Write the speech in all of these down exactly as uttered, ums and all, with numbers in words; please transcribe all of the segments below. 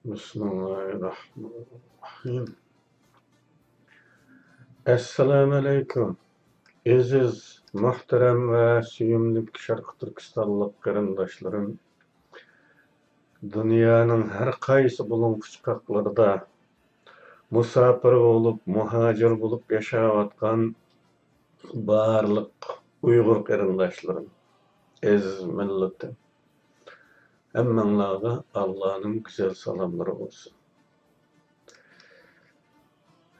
بىسمىللاھىرراھمانىرراھىم. ئەسسالامۇئەلەيكۇم، ئەزىز، مۇھتەرەم ۋە سۆيۈملۈك شەرقىي تۈركىستانلىق قېرىنداشلىرىم! دۇنيانىڭ ھەر قايسى بۇلۇڭ-پۇچقاقلىرىدا مۇساپىر بولۇپ، مۇھاجىر بولۇپ ياشاۋاتقان بارلىق ئۇيغۇر قېرىنداشلىرىم، ئەزىز مىللىتىم، ھەممەڭلارغا ئاللانىڭ گۈزەل سالاملىرى بولسۇن.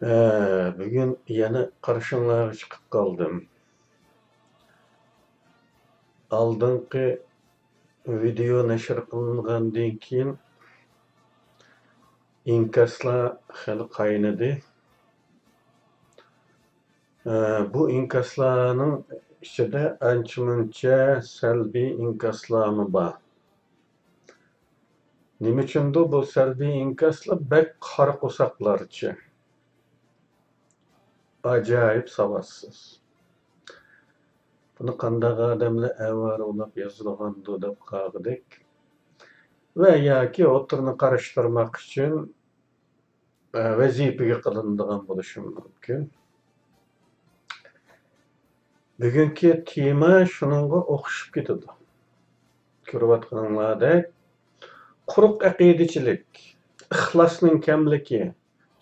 ھە، بۈگۈن يەنە قارشىڭلارغا چىقىپ قالدىم. ئالدىنقى ۋىدېئو نەشر قىلىنغاندىن كېيىن ئىنكاسلار خېلى قاينىدى. ئە، بۇ ئىنكاسلارنىڭ ئىچىدە ئانچە-مۇنچە سەلبىي ئىنكاسلارمۇ بار. نېمە ئۈچۈندۇ بۇ سەلبىي ئىنكاسلار بەك قارا قورساقلارچە؟ ئاجايىپ ساۋاتسىز. بۇنى قانداق ئادەملەر ئاۋارە ئويلاپ يازىدىغاندۇ دەپ قارىغۇدەك. ۋە ياكى ئوتتۇرىنى قاراشتۇرماق ئۈچۈن، ئە، ۋەزىپىگە قىلىنىدىغان بولۇشى مۇمكىن. بۈگۈنكى تېما شۇنىڭغا ئوخشىشىپ كېتىدۇ. كۆرۈۋاتقىنىڭلاردەك، قۇرۇق ئەقىدىچىلىك، ئىخلاسنىڭ كەملىكى،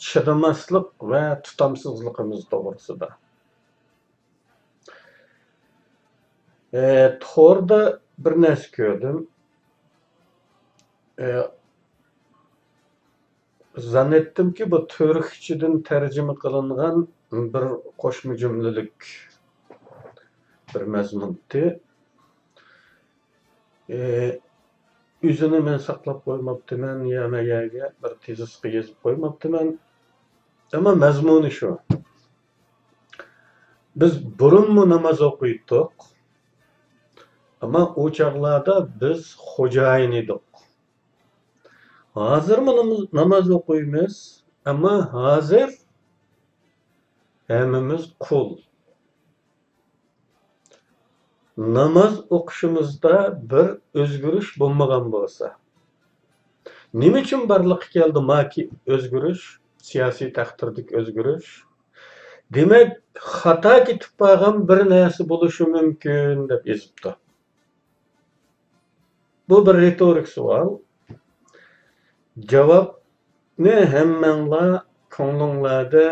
چىدىماسلىق ۋە تۇتامسىزلىقىمىز توغرىسىدا. ئە، توردا بىر نەرسە كۆردۈم. ئە، زاننەتتىمكى، بۇ تۈركچىدىن تەرجىمە قىلىنغان بىر قوشما جۈملىلىك بىر مەزمۇنتى. ئى، ئۆزىنى مەن ساقلاپ قويماپتىمەن، يا مەيەگە بىر تېزىسقا يېزىپ قويماپتىمەن. ئەمما مەزمۇنى شۇ. بىز بۇرۇنمۇ ناماز ئوقۇيتتۇق، ئەمما ئۇ چاغلاردا بىز خوجايىن ئىدۇق. ھازىرمۇ ناماز، ناماز ئوقۇيمىز، ئەمما ھازىر ھەممىمىز قۇل. ناماز ئوقۇشىمىزدا بىر ئۆزگىرىش بولمىغان بولسا، نېمە ئۈچۈن بارلىققا كەلدى ماكى ئۆزگىرىش، سىياسىي تەقدىردىكى ئۆزگىرىش؟ دېمەك، خاتا كېتىپ بارغان بىر نەرسە بولۇشى مۇمكىن، دەپ يېزىپتۇ. بۇ بىر رېتورىك سوئال. جاۋابنى ھەممەڭلار كۆڭلۈڭلاردا،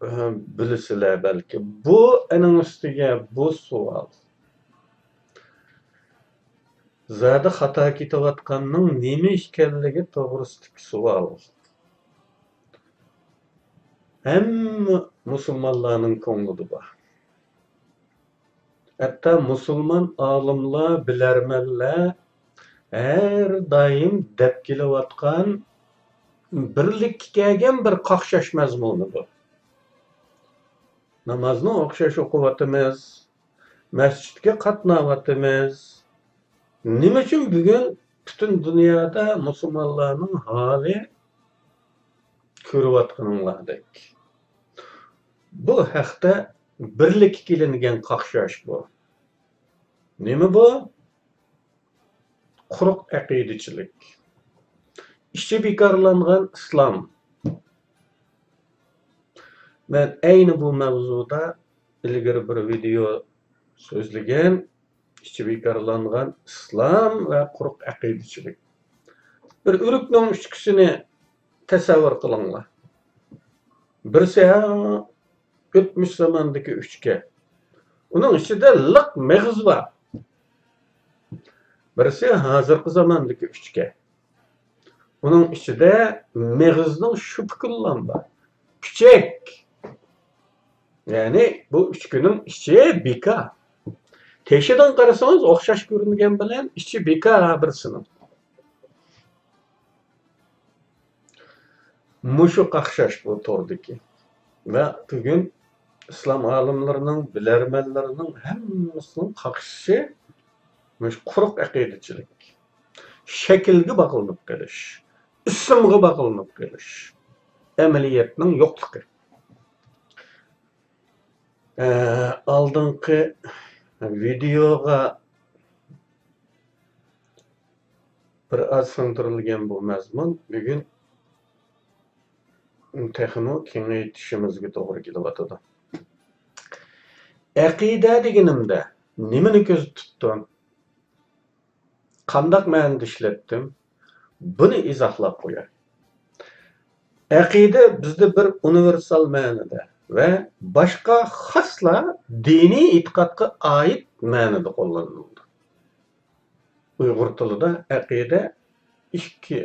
ئە، بىلىسىلەر بەلكى. بۇ ئېنىڭ ئۈستىگە بۇ سوئال. زادى خاتا كېتىۋاتقاننىڭ نېمە ئىكەنلىكى توغرىسىدىكى سوئال. ھەممە مۇسۇلمانلارنىڭ كۆڭلىدە بار. ھەتتا مۇسۇلمان ئالىملار، بىلەرمەنلەر ھەر دائىم دەپ كېلىۋاتقان بىرلىككە كەلگەن بىر قاقشاش مەزمۇنىدۇر. نامازنى ئوخشاش ئوقۇۋاتىمىز، مەسچىتكە قاتناۋاتىمىز. نېمە ئۈچۈن بۈگۈن پۈتۈن دۇنيادا مۇسۇلمانلارنىڭ ھالى كۆرۈۋاتقىنىڭلاردەك؟ بۇ ھەقتە بىرلىككە كېلىنگەن قاقشاش بۇ. نېمە بۇ؟ قۇرۇق ئەقىدىچىلىك. ئىچى بىكارلانغان ئىسلام. مەن ئەينى بۇ مەۋزۇدا ئىلگىرى بىر ۋىدېئو سۆزلىگەن. ئىچى بىكارلانغان ئىسلام ۋە قۇرۇق ئەقىدىچىلىك. بىر ئۆرۈكنىڭ ئۈچكىسىنى تەسەۋۋۇر قىلىڭلار. بىرسى ھە، ئۆتمۈش زاماندىكى ئۈچكە. ئۇنىڭ ئىچىدە لىق مېغىز بار. بىرسى ھازىرقى زاماندىكى ئۈچكە. ئۇنىڭ ئىچىدە مېغىزنىڭ شۇپا كۈللام بار. پىچەك. يەنى بۇ ئۈچكىنىڭ ئىچى بىكار. تېشىدىن قارىسىڭىز ئوخشاش كۆرۈنگەن بىلەن ئىچى بىكار ھە بىرسىنىڭ. مۇشۇ قاقشاش بۇ توردىكى. ۋە بۈگۈن ئىسلام ئالىملىرىنىڭ، بىلەرمەنلىرىنىڭ ھەممىسىنىڭ قاقشىشى مۇشۇ قۇرۇق ئەقىدىچىلىك. شەكىلگە باغلىنىپ قېلىش، ئىسىمغا باغلىنىپ قېلىش، ئەمەلىيەتنىڭ يوقلۇقى. ئە، ئالدىنقى ۋىدېئوغا بىر ئاز سىڭدۈرۈلگەن بۇ مەزمۇن بۈگۈن تېخىمۇ كېڭەيتىشىمىزگە توغرا كېلىۋاتىدۇ. ئەقىدە دېگىنىمدە نېمىنى كۆزدە تۇتتۇم؟ قانداق مەنىدە ئىشلەتتىم؟ بۇنى ئىزاھلاپ قوياي. ئەقىدە بىزدە بىر ئۇنىۋېرسال مەنىدە ۋە باشقا خاسلا دىنىي ئېتىقادقا ئائىت مەنىدە قوللىنىلىدۇ. ئۇيغۇر تىلىدا ئەقىدە ئىككى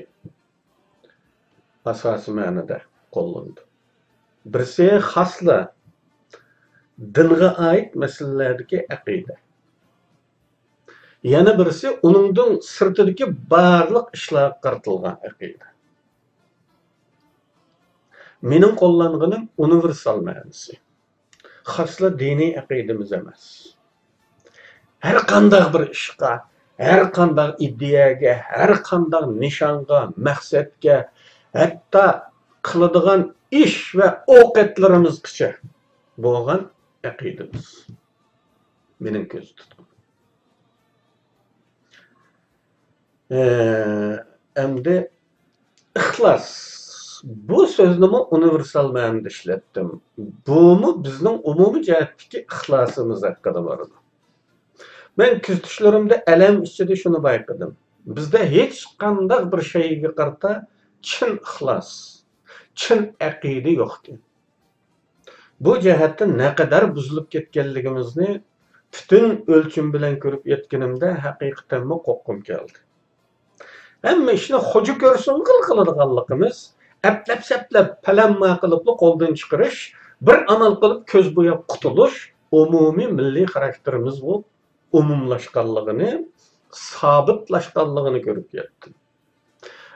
ئاساسىي مەنىدە قوللىنىلىدۇ. بىرسى خاسلا دىنغا ئائىت مەسىلىلەردىكى ئەقىدە. يەنە بىرسى ئۇنىڭدىن سىرتىدىكى بارلىق ئىشلارغا قارىتىلغان ئەقىدە. مېنىڭ قوللانغىنىم ئۇنىۋېرسال مەنىسى. خاسلا دىنىي ئەقىدىمىز ئەمەس. ھەر قانداق بىر ئىشقا، ھەر قانداق ئىدىيەگە، ھەر قانداق نىشانغا، مەقسەتكە، ھەتتا قىلىدىغان ئىش ۋە ئوقەتلىرىمىزگىچە بولغان ئەقىدىمىز. مېنىڭ كۆزدە تۇتقىنىم. ئەمدى ئىخلاس. بۇ سۆزنىمۇ ئۇنىۋېرسال مەنىدە ئىشلەتتىم. بۇمۇ بىزنىڭ ئومۇمىي جەھەتتىكى ئىخلاسىمىز ھەققىدە بارىدۇ. مەن كۆزىتىشلىرىمدە ئەلەم ئىچىدە شۇنى بايقىدىم. بىزدە ھېچقانداق بىر شەيگە قارىتا چىن ئىخلاس، چىن ئەقىدە يوقكەن. بۇ جەھەتتە نەقەدەر بۇزۇلۇپ كەتكەنلىكىمىزنى پۈتۈن ئۆلچىمى بىلەن كۆرۈپ يەتكىنىمدە ھەقىقەتەنمۇ قورققۇم كەلدى. ھەممە ئىشنى خوجا كۆرسۇنغىلى قىلىدىغانلىقىمىز، ئەپلەپ-سەپلەپ، پەلەمما قىلىپلا قولدىن چىقىرىش، بىر ئامال قىلىپ كۆز بوياپ قۇتۇلۇش ئومۇمىي مىللىي خاراكتېرىمىزغا ئومۇملاشقانلىقىنى، سابىتلاشقانلىقىنى كۆرۈپ يەتتىم.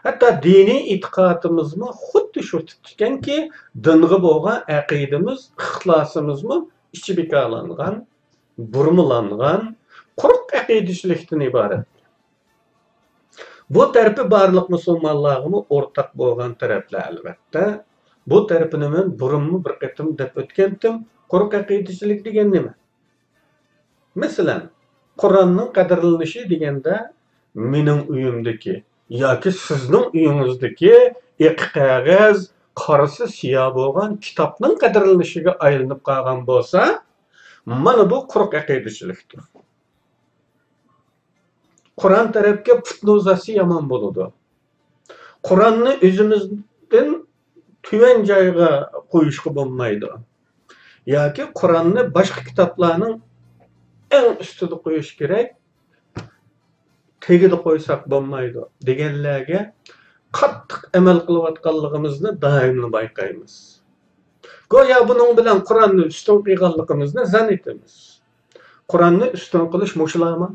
ھەتتا دىنىي ئېتىقادىمىزمۇ خۇددى شۇ تىپتىكەنكى، دىنغا بولغان ئەقىدىمىز، ئىخلاسىمىزمۇ ئىچى بىكارلانغان، بۇرمىلانغان، قۇرۇق ئەقىدىچىلىكتىن ئىبارەت. بۇ تەرىپى بارلىق مۇسۇلمانلارغىمۇ ئورتاق بولغان تەرەپلەر، ئەلۋەتتە. بۇ تەرىپىنى مەن بۇرۇنمۇ بىر قېتىم دەپ ئۆتكەنتىم. قۇرۇق ئەقىدىچىلىك دېگەن نېمە؟ مەسىلەن، قۇرئاننىڭ قەدىرلىنىشى دېگەندە، مېنىڭ ئۆيۈمدىكى ياكى سىزنىڭ ئۆيىڭىزدىكى ئېقى قەغەز، قارىسى سىيا بولغان كىتابنىڭ قەدىرلىنىشىگە ئايلىنىپ قالغان بولسا، مانا بۇ قۇرۇق ئەقىدىچىلىكتۇر. قۇرئان تەرەپكە پۇتنى ئۇزاتسا يامان بولىدۇ. قۇرئاننى ئۆزىمىزدىن تۆۋەن جايغا قويۇشقا بولمايدۇ. ياكى قۇرئاننى باشقا كىتابلارنىڭ ئەڭ ئۈستىدە قويۇش كېرەك، تېگىدە قويساق بولمايدۇ دېگەنلەرگە قاتتىق ئەمەل قىلىۋاتقانلىقىمىزنى دائىملا بايقايمىز. گويا بۇنىڭ بىلەن قۇرئاننى ئۈستۈن قىلغانلىقىمىزنى زان ئېتىمىز. قۇرئاننى ئۈستۈن قىلىش مۇشۇلارمۇ؟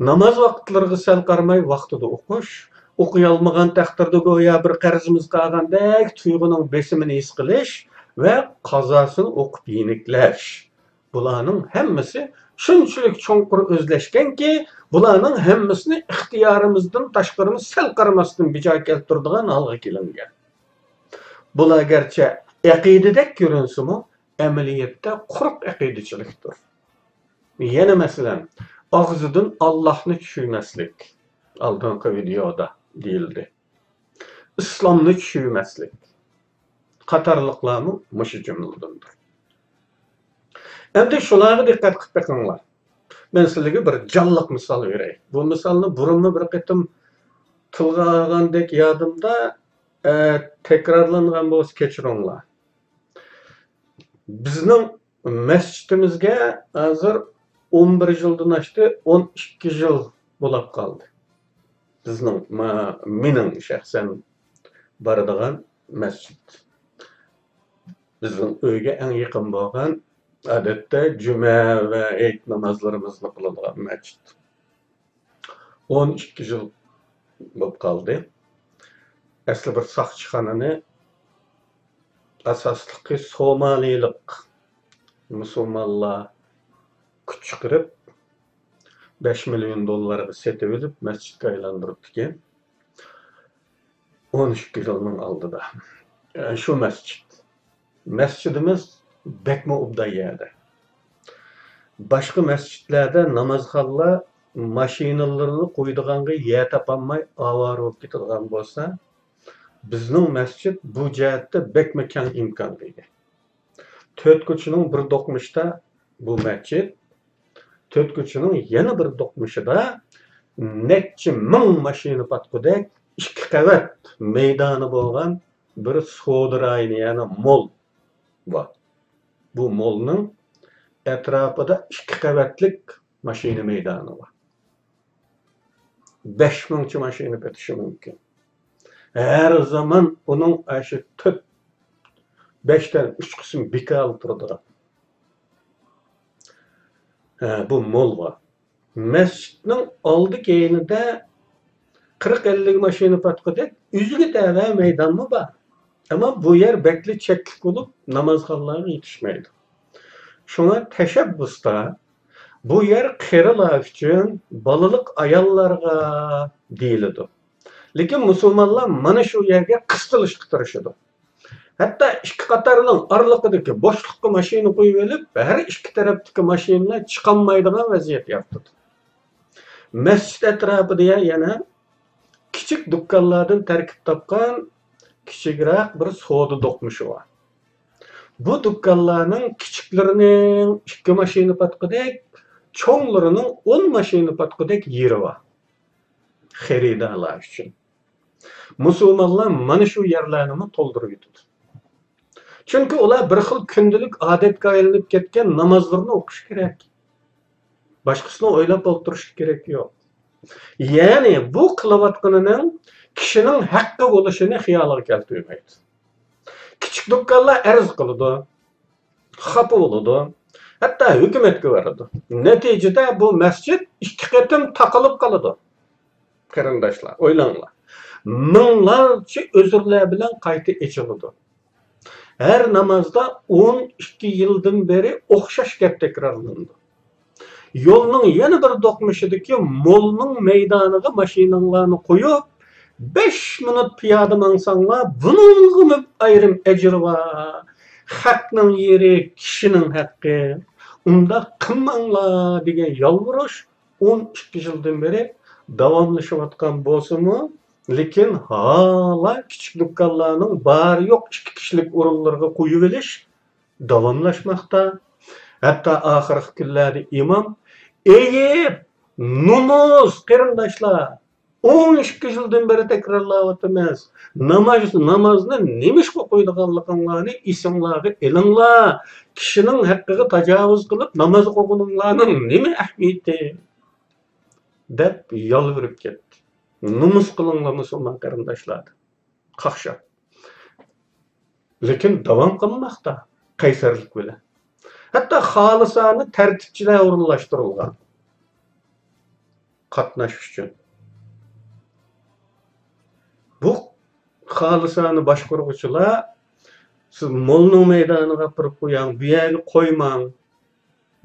ناماز ۋاقىتلىرىغا سەل قارىماي ۋاقتىدا ئوقۇش، ئوقۇيالمىغان تەقدىردە گويا بىر قەرزىمىز قالغاندەك تۇيغۇنىڭ بېسىمىنى ھېس قىلىش ۋە قازاسىنى ئوقۇپ يېنىكلەش. بۇلارنىڭ ھەممىسى شۇنچىلىك چوڭقۇر ئۆزلەشكەنكى، بۇلارنىڭ ھەممىسىنى ئىختىيارىمىزدىن تاشقىرىمۇ سەل قارىماستىن بىجا كەلتۈرىدىغان ھالغا كېلىنگەن. بۇلار گەرچە ئەقىدىدەك كۆرۈنسىمۇ، ئەمەلىيەتتە قۇرۇق ئەقىدىچىلىكتۇر. يەنە مەسىلەن، ئاغزىدىن ئاللاھنى چۈشۈرمەسلىك، ئالدىنقى ۋىدېئودا دېيىلدى. ئىسلامنى چۈشۈرمەسلىك قاتارلىقلارمۇ مۇشۇ جۈملىدىندۇر. ئەمدى شۇلارغا دىققەت قىلىپ بېقىڭلار. مەن سىلەرگە بىر جانلىق مىسال بېرەي. بۇ مىسالنى بۇرۇنمۇ بىر قېتىم تىلغا ئالغاندەك يادىمدا، ئە، تەكرارلانغان بولسا كەچۈرۈڭلار. بىزنىڭ مەسچىتىمىزگە ھازىر ئون بىر يىلدىن ئاشتى، ئون ئىككى يىل بولاپ قالدى. بىزنىڭ، ما-، مېنىڭ شەخسەن بارىدىغان مەسچىت. بىزنىڭ ئۆيگە ئەڭ يېقىن بولغان، ئادەتتە جۈمە ۋە ھېيت نامازلىرىمىزنى قىلىدىغان مەسچىت. ئون ئىككى يىل بولۇپ قالدى. ئەسلى بىر ساقچىخانىنى ئاساسلىقى سومالىلىق مۇسۇلمانلار كۈچ چىقىرىپ، بەش مىليون دوللارغا سېتىۋېلىپ، مەسچىتكە ئايلاندۇرۇپتىكەن. ئون ئىككى يىلنىڭ ئالدىدا. ئە، شۇ مەسچىت. مەسچىتىمىز بەكمۇ ئوبدان يەردە. باشقا مەسچىتلەردە نامازخانلار ماشىنىلىرىنى قويىدىغانغا يەر تاپالماي ئاۋارە بولۇپ كېتىدىغان بولسا، بىزنىڭ مەسچىت بۇ جەھەتتە بەكمۇ كەڭ ئىمكانغا ئىگە. تۆت كوچىنىڭ بىر دوقمۇشىدا بۇ مەسچىت، تۆت كوچىنىڭ يەنە بىر دوقمۇشىدا نەچچە مىڭ ماشىنا پاتقۇدەك ئىككى قەۋەت مەيدانى بولغان بىر سودا رايونى، يەنى مول بار. بۇ مولنىڭ ئەتراپىدا ئىككى قەۋەتلىك ماشىنا مەيدانى بار. بەش مىڭچە ماشىنا پېتىشى مۇمكىن. ھەر زامان ئۇنىڭ ئاشۇ تۆت، بەشتىن ئۈچ قىسمى بىكارلا تۇرىدىغان. ھە، بۇ مول بار. مەسچىتنىڭ ئالدى كەينىدە قىرىق ئەللىك ماشىنا پاتقۇدەك ئۆزىگە تەۋە مەيدانمۇ بار. ئەمما بۇ يەر بەكلا چەكلىك بولۇپ، نامازخانلارغا يېتىشمەيدۇ. شۇڭا تەشەببۇستا بۇ يەر قېرىلار ئۈچۈن، بالىلىق ئاياللارغا دېيىلىدۇ. لېكىن مۇسۇلمانلار مانا شۇ يەرگە قىستىلىشقا تىرىشىدۇ. ھەتتا ئىككى قاتارنىڭ ئارىلىقىدىكى بوشلۇققا ماشىنا قويۇۋېلىپ، ھەر ئىككى تەرەپتىكى ماشىنىلار چىقالمايدىغان ۋەزىيەت يارىتىدۇ. مەسچىت ئەتراپىدا يەنە كىچىك دۇكانلاردىن تەركىب تاپقان كىچىكرەك بىر سودا دوقمۇشى بار. بۇ دۇكانلارنىڭ كىچىكلىرىنىڭ ئىككى ماشىنا پاتقۇدەك، چوڭلىرىنىڭ ئون ماشىنا پاتقۇدەك يېرى بار. خېرىدارلار ئۈچۈن. مۇسۇلمانلار مانا شۇ يەرلەرنىمۇ تولدۇرۇۋېتىدۇ. چۈنكى ئۇلار بىر خىل كۈندىلىك ئادەتكە ئايلىنىپ كەتكەن نامازلىرىنى ئوقۇشى كېرەك. باشقىسىنى ئويلاپ ئولتۇرۇشقا كېرەك يوق. يەنى بۇ قىلىۋاتقىنىنىڭ كىشىنىڭ ھەققى بولۇشىنى خىيالىغا كەلتۈرمەيدۇ. كىچىك دۇكانلار ئەرز قىلىدۇ، خاپا بولىدۇ، ھەتتا ھۆكۈمەتكە بېرىدۇ. نەتىجىدە بۇ مەسچىت ئىككى قېتىم تاقىلىپ قالىدۇ. قېرىنداشلار، ئويلاڭلار. مىڭلارچە ئۆزۈرلەر بىلەن قايتا ئېچىلىدۇ. ھەر نامازدا ئون ئىككى يىلدىن بېرى ئوخشاش گەپ تەكرارلىنىدۇ. يولنىڭ يەنە بىر دوقمۇشىدىكى مولنىڭ مەيدانىغا ماشىناڭلارنى قويۇپ، بەش مىنۇت پىيادە ماڭساڭلار، بۇنىڭغىمۇ ئايرىم ئەجىر بار. خەقنىڭ يېرى، كىشىنىڭ ھەققى. ئۇنداق قىلماڭلار دېگەن يالۋۇرۇش ئون ئىككى يىلدىن بېرى داۋاملىشىۋاتقان بولسىمۇ، لېكىن ھالا كىچىك دۇكانلارنىڭ بار-يوق ئىككى كىشىلىك ئورۇنلىرىغا قويۇۋېلىش داۋاملاشماقتا. ھەتتا ئاخىرقى كۈنلەردە ئىمام، ئەيىب، نومۇس، قېرىنداشلار، ئون ئىككى يىلدىن بېرى تەكرارلاۋاتىمىز. ناماز، نامازنى نېمىشقا ئوقۇيدىغانلىقىڭلارنى ئېسىڭلارغا ئېلىڭلار. كىشىنىڭ ھەققىگە تاجاۋۇز قىلىپ ناماز ئوقۇغىنىڭلارنىڭ نېمە ئەھمىيىتى؟ دەپ يالۋۇرۇپ كەتتى. نومۇس قىلىڭلار مۇسۇلمان قېرىنداشلار، دەپ قاقشاپ. لېكىن داۋام قىلماقتا قەيسەرلىك بىلەن. ھەتتا خالىسانە تەرتىپچىلەر ئورۇنلاشتۇرۇلغان قاتناش ئۈچۈن. بۇ خالىسانە باشقۇرغۇچىلار، سىز مولنىڭ مەيدانىغا ئاپىرىپ قوياڭ، بۇ يەرگە قويماڭ،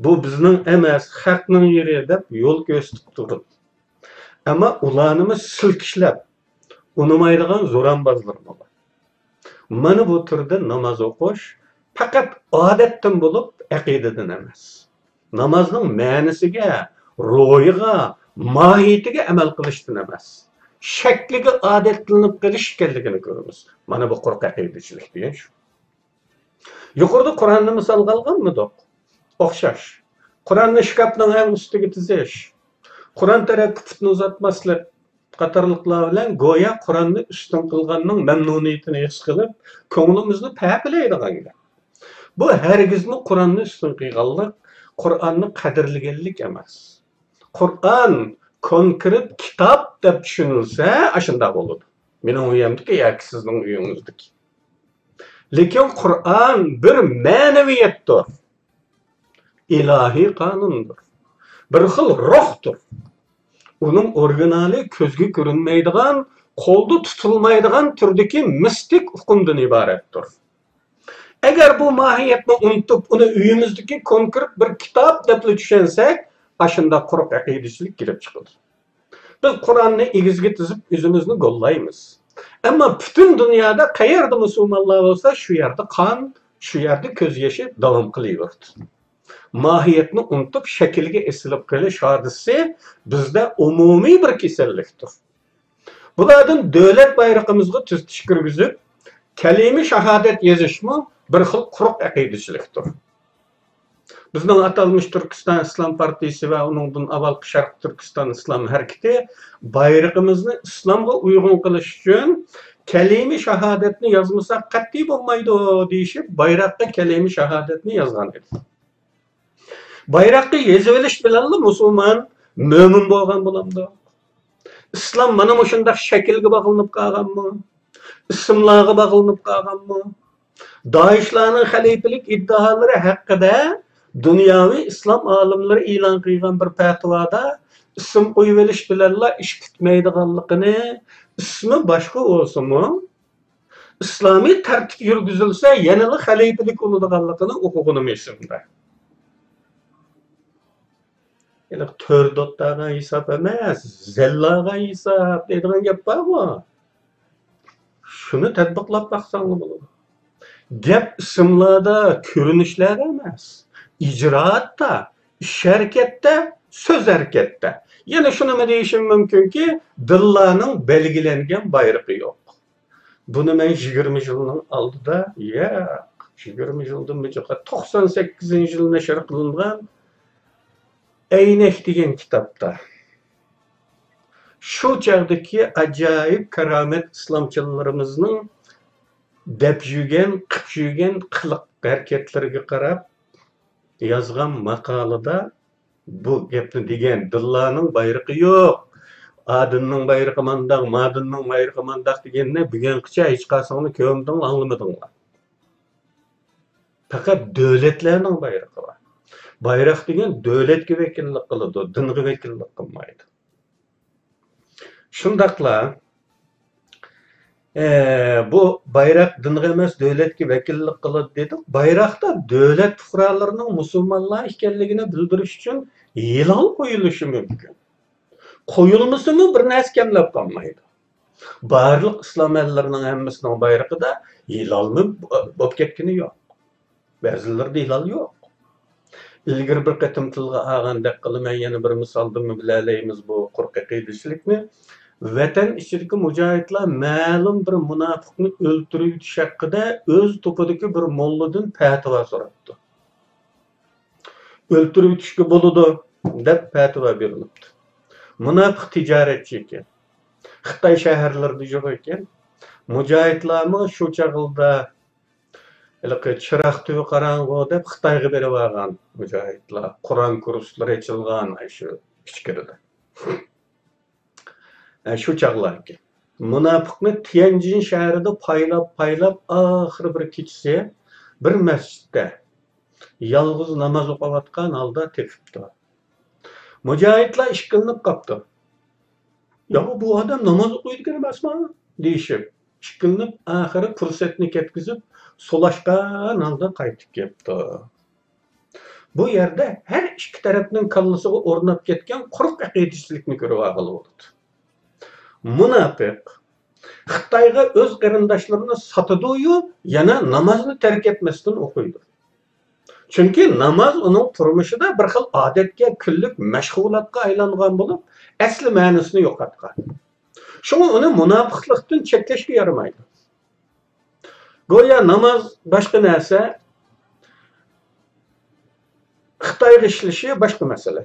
بۇ بىزنىڭ ئەمەس، خەقنىڭ يېرى، دەپ يول كۆرسىتىپ تۇرىدۇ. ئەمما ئۇلارنىمۇ سىلكىشلەپ، ئۇنىمايدىغان زورانبازلىرىمۇ بار. مانا بۇ تۈردە ناماز ئوقۇش پەقەت ئادەتتىن بولۇپ، ئەقىدىدىن ئەمەس. نامازنىڭ مەنىسىگە، روھىغا، ماھىيىتىگە ئەمەل قىلىشتىن ئەمەس، شەكلىگە ئادەتلىنىپ قېلىش ئىكەنلىكىنى كۆرىمىز. مانا بۇ قۇرۇق ئەقىدىچىلىك دېگەن شۇ. يۇقىرىدا قۇرئاننى مىسالغا ئالغانمىدۇق؟ ئوخشاش. قۇرئاننى شكاپنىڭ ئەڭ ئۈستىگە تىزىش، قۇرئان تەرەپكە پۇتنى ئۇزاتماسلىق قاتارلىقلار بىلەن گويا قۇرئاننى ئۈستۈن قىلغاننىڭ مەمنۇنىيىتىنى ھېس قىلىپ، كۆڭلىمىزنى پەپىلەيدىغان گەپ. بۇ ھەرگىزمۇ قۇرئاننى ئۈستۈن قىلغانلىق، قۇرئاننى قەدىرلىگەنلىك ئەمەس. قۇرئان كونكرېت كىتاب دەپ چۈشىنىلسە، ئاشۇنداق بولىدۇ. مېنىڭ ئۆيۈمدىكى ياكى سىزنىڭ ئۆيىڭىزدىكى. لېكىن قۇرئان بىر مەنىۋىيەتتۇر. ئىلاھىي قانۇندۇر. بىر خىل روھتۇر. ئۇنىڭ ئورىگىنالى كۆزگە كۆرۈنمەيدىغان، قولدا تۇتۇلمايدىغان تۈردىكى مىستىك ئۇقۇمدىن ئىبارەتتۇر. ئەگەر بۇ ماھىيەتنى ئۇنتۇپ، ئۇنى ئۆيىمىزدىكى كونكرېت بىر كىتاب دەپلا چۈشەنسەك، ئاشۇنداق قۇرۇق ئەقىدىچىلىك كېلىپ چىقىدۇ. بىز قۇرئاننى ئېگىزگە تىزىپ، ئۆزىمىزنى گوللايمىز. ئەمما پۈتۈن دۇنيادا قەيەردە مۇسۇلمانلار بولسا، شۇ يەردە قان، شۇ يەردە كۆز يېشى داۋام قىلىۋېرىدۇ. ماھىيەتنى ئۇنتۇپ، شەكىلگە ئېسىلىپ قېلىش ھادىسىسى بىزدە ئومۇمىي بىر كېسەللىكتۇر. بۇلاردىن دۆلەت بايرىقىمىزغا تۈزىتىش كىرگۈزۈپ، كەلىمە شاھادەت يېزىشمۇ بىر خىل قۇرۇق ئەقىدىچىلىكتۇر. بىزنىڭ ئاتالمىش تۈركىستان ئىسلام پارتىيىسى ۋە ئۇنىڭدىن ئاۋۋالقى شەرقىي تۈركىستان ئىسلام ھەرىكىتى بايرىقىمىزنى ئىسلامغا ئۇيغۇن قىلىش ئۈچۈن كەلىمە شاھادەتنى يازمىساق قەتئىي بولمايدۇ دېيىشىپ، بايراققا كەلىمە شاھادەتنى يازغان ئىدى. بايراققا يېزىۋېلىش بىلەنلا مۇسۇلمان، مۆمىن بولغان بولامدۇ؟ ئىسلام مانا مۇشۇنداق شەكىلگە باغلىنىپ قالغانمۇ؟ ئىسىملارغا باغلىنىپ قالغانمۇ؟ دائىشلارنىڭ خەلىپىلىك ئىددىئالىرى ھەققىدە دۇنياۋى ئىسلام ئالىملىرى ئېلان قىلغان بىر پەتىۋادا ئىسىم قويۇۋېلىش بىلەنلا ئىش پۈتمەيدىغانلىقىنى، ئىسمى باشقا بولسىمۇ، ئىسلامىي تەرتىپ يۈرگۈزۈلسە يەنىلا خەلىپىلىك بولىدىغانلىقىنى ئوقۇغىنىم ئېسىمدە. ھېلىقى تۆر دوتتاغا ھېساب ئەمەس، زەللاغا ھېساب دەيدىغان گەپ بارغۇ. شۇنى تەتبىقلاپ باقساڭلار بولىدۇ. گەپ ئىسىملاردا، كۆرۈنۈشلەردە ئەمەس، ئىجرائاتتا، ئىش ھەرىكەتتە، سۆز ھەرىكەتتە. يەنە شۇنىمۇ دېيىشىم مۇمكىنكى، دىنلارنىڭ بەلگىلەنگەن بايرىقى يوق. بۇنى مەن يىگىرمە يىلنىڭ ئالدىدا، ياق، يىگىرمە يىلدىنمۇ جىق، توقسان سەككىزىنچى يىلى نەشر قىلىنغان ئەينەك دېگەن كىتابتا، شۇ چاغدىكى ئاجايىپ كارامەت ئىسلامچىلىرىمىزنىڭ دەپ يۈرگەن، قىپ يۈرگەن قىلىق ھەرىكەتلىرىگە قاراپ يازغان ماقالىدا بۇ گەپنى دېگەن، دىنلارنىڭ بايرىقى يوق، ئادىننىڭ بايرىقى مانداق، مادىننىڭ بايرىقى مانداق دېگەننى بۈگۈنگىچە ھېچقايسىڭلار كۆرمىدىڭلار، ئاڭلىمىدىڭلار. پەقەت دۆلەتلەرنىڭ بايرىقى بار. بايراق دېگەن دۆلەتكە ۋەكىللىك قىلىدۇ، دىنغا ۋەكىللىك قىلمايدۇ. شۇنداقلا، ئە، بۇ بايراق دىنغا ئەمەس، دۆلەتكە ۋەكىللىك قىلىدۇ دېدۇق. بايراقتا دۆلەت پۇقرالىرىنىڭ مۇسۇلمانلار ئىكەنلىكىنى بىلدۈرۈش ئۈچۈن ھىلال قويۇلۇشى مۇمكىن. قويۇلمىسىمۇ بىر نەرسە كەملەپ قالمايدۇ. بارلىق ئىسلام ئەللىرىنىڭ ھەممىسىنىڭ بايرىقىدا ھىلالمۇ بولۇپ كەتكىنى يوق. بەزىلىرىدە ھىلال يوق. ئىلگىرى بىر قېتىم تىلغا ئالغاندەك قىلىمەن، يەنە بىر مىسالدىنمۇ بىلەلەيمىز بۇ قۇرۇق ئەقىدىچىلىكنى. ۋەتەن ئىچىدىكى مۇجاھىدلار مەلۇم بىر مۇناپىقنى ئۆلتۈرۈۋېتىش ھەققىدە ئۆز توپىدىكى بىر موللىدىن پەتىۋا سوراپتۇ. ئۆلتۈرۈۋېتىشكە بولىدۇ، دەپ پەتىۋا بېرىلىپتۇ. مۇناپىق تىجارەتچى ئىكەن. خىتاي شەھەرلىرىدە يوق ئىكەن. مۇجاھىدلارمۇ شۇ چاغلىدا ھېلىقى چىراغ تۈۋى قاراڭغۇ دەپ خىتايغا بېرىۋالغان مۇجاھىدلار. قۇرئان كۇرسلىرى ئېچىلغان ئاشۇ ئىچكىرىدە. ئە، شۇ چاغلار ئىكەن. مۇناپىقنى تيەنجىن شەھىرىدە پايلاپ، پايلاپ، ئاخىرى بىر كېچىسى بىر مەسچىتتە يالغۇز ناماز ئوقۇۋاتقان ھالدا تېپىپتۇ. مۇجاھىدلار ئىككىلىنىپ قاپتۇ. يا، بۇ ئادەم ناماز ئوقۇيدىكەن ئەمەسما؟ دېيىشىپ، ئىككىلىنىپ، ئاخىرى پۇرسەتنى كەتكۈزۈپ، سولاشقان ھالدا قايتىپ كەپتۇ. بۇ يەردە ھەر ئىككى تەرەپنىڭ كاللىسىغا ئورناپ كەتكەن قۇرۇق ئەقىدىچىلىكنى كۆرۈۋالغىلى بولىدۇ. مۇناپىق خىتايغا ئۆز قېرىنداشلىرىنى ساتىدۇيۇ، يەنە نامازنى تەرك ئەتمەستىن ئوقۇيدۇ. چۈنكى ناماز ئۇنىڭ تۇرمۇشىدا بىر خىل ئادەتكە، كۈنلۈك مەشغۇلاتقا ئايلانغان بولۇپ، ئەسلى مەنىسىنى يوقاتقان. شۇڭا ئۇنى مۇناپىقلىقتىن چەكلەشكە يارىمايدۇ. گويا ناماز باشقا نەرسە، خىتايغا ئىشلىشى باشقا مەسىلە.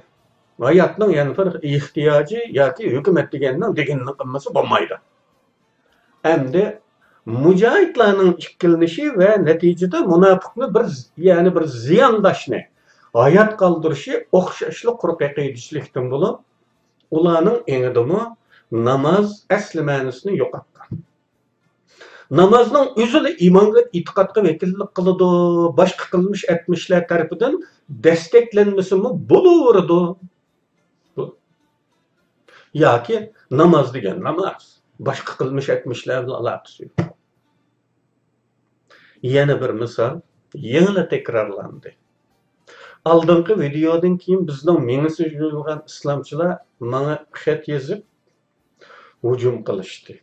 ھاياتنىڭ يەنە بىر ئېھتىياجى ياكى ھۆكۈمەت دېگەننىڭ دېگىنىنى قىلمىسا بولمايدۇ. ئەمدى مۇجاھىدلارنىڭ ئىككىلىنىشى ۋە نەتىجىدە مۇناپىقنى بىر، يەنى بىر زىيانداشنى ھايات قالدۇرۇشى ئوخشاشلا قۇرۇق ئەقىدىچىلىكتىن بولۇپ، ئۇلارنىڭ ئېڭىدىمۇ ناماز ئەسلى مەنىسىنى يوقاتقان. نامازنىڭ ئۆزىلا ئىمانغا، ئېتىقادقا ۋەكىللىك قىلىدۇ، باشقا قىلمىش ئەتمىشلەر تەرىپىدىن دەستەكلەنمىسىمۇ بولۇۋېرىدۇ. بۇ. ياكى ناماز دېگەن ناماز، باشقا قىلمىش ئەتمىشلەر بىلەن ئالاقىسى يوق. يەنە بىر مىسال يېڭىلا تەكرارلاندى. ئالدىنقى ۋىدېيودىن كېيىن بىزنىڭ مېڭىسى يۇيۇلغان ئىسلامچىلار ماڭا خەت يېزىپ، ھۇجۇم قىلىشتى.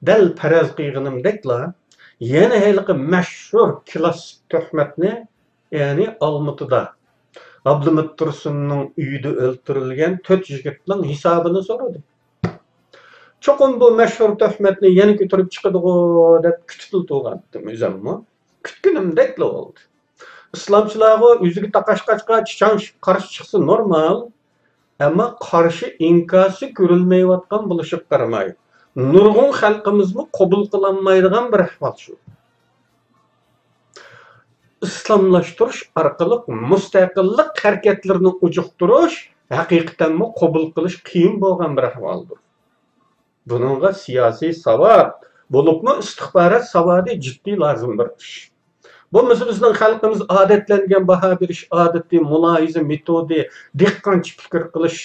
دەل پەرەز قىلغىنىمدەكلا، يەنە ھېلىقى مەشھۇر كلاسسىك تۆھمەتنى، يەنى ئالمۇتىدا ئابلىمىت تۇرسۇننىڭ ئۆيىدە ئۆلتۈرۈلگەن تۆت يىگىتنىڭ ھېسابىنى سورىدى. چوقۇم بۇ مەشھۇر تۆھمەتنى يەنە كۆتۈرۈپ چىقىدىغۇ دەپ كۈتۈپلا تۇرغانتىم ئۆزۈممۇ. كۈتكىنىمدەكلا بولدى. ئىسلامچىلارغۇ ئۆزىگە تاقاشقاچقا چىچاڭ قارشى چىقسا نورمال. ئەمما قارشى ئىنكاسى كۆرۈلمەيۋاتقان بولۇشىغا قارىماي، نۇرغۇن خەلقىمىزمۇ قوبۇل قىلالمايدىغان بىر ئەھۋال شۇ. ئىسلاملاشتۇرۇش ئارقىلىق مۇستەقىللىق ھەرىكەتلىرىنى ئۇجۇقتۇرۇش ھەقىقەتەنمۇ قوبۇل قىلىش قىيىن بولغان بىر ئەھۋالدۇر. بۇنىڭغا سىياسىي ساۋات، بولۇپمۇ ئىستىخبارات ساۋاتى جىددىي لازىم بىر ئىش. بولمىسا بىزنىڭ خەلقىمىز ئادەتلەنگەن باھا بېرىش ئادىتى، مۇلاھىزە مېتودى، دېھقانچە پىكىر قىلىش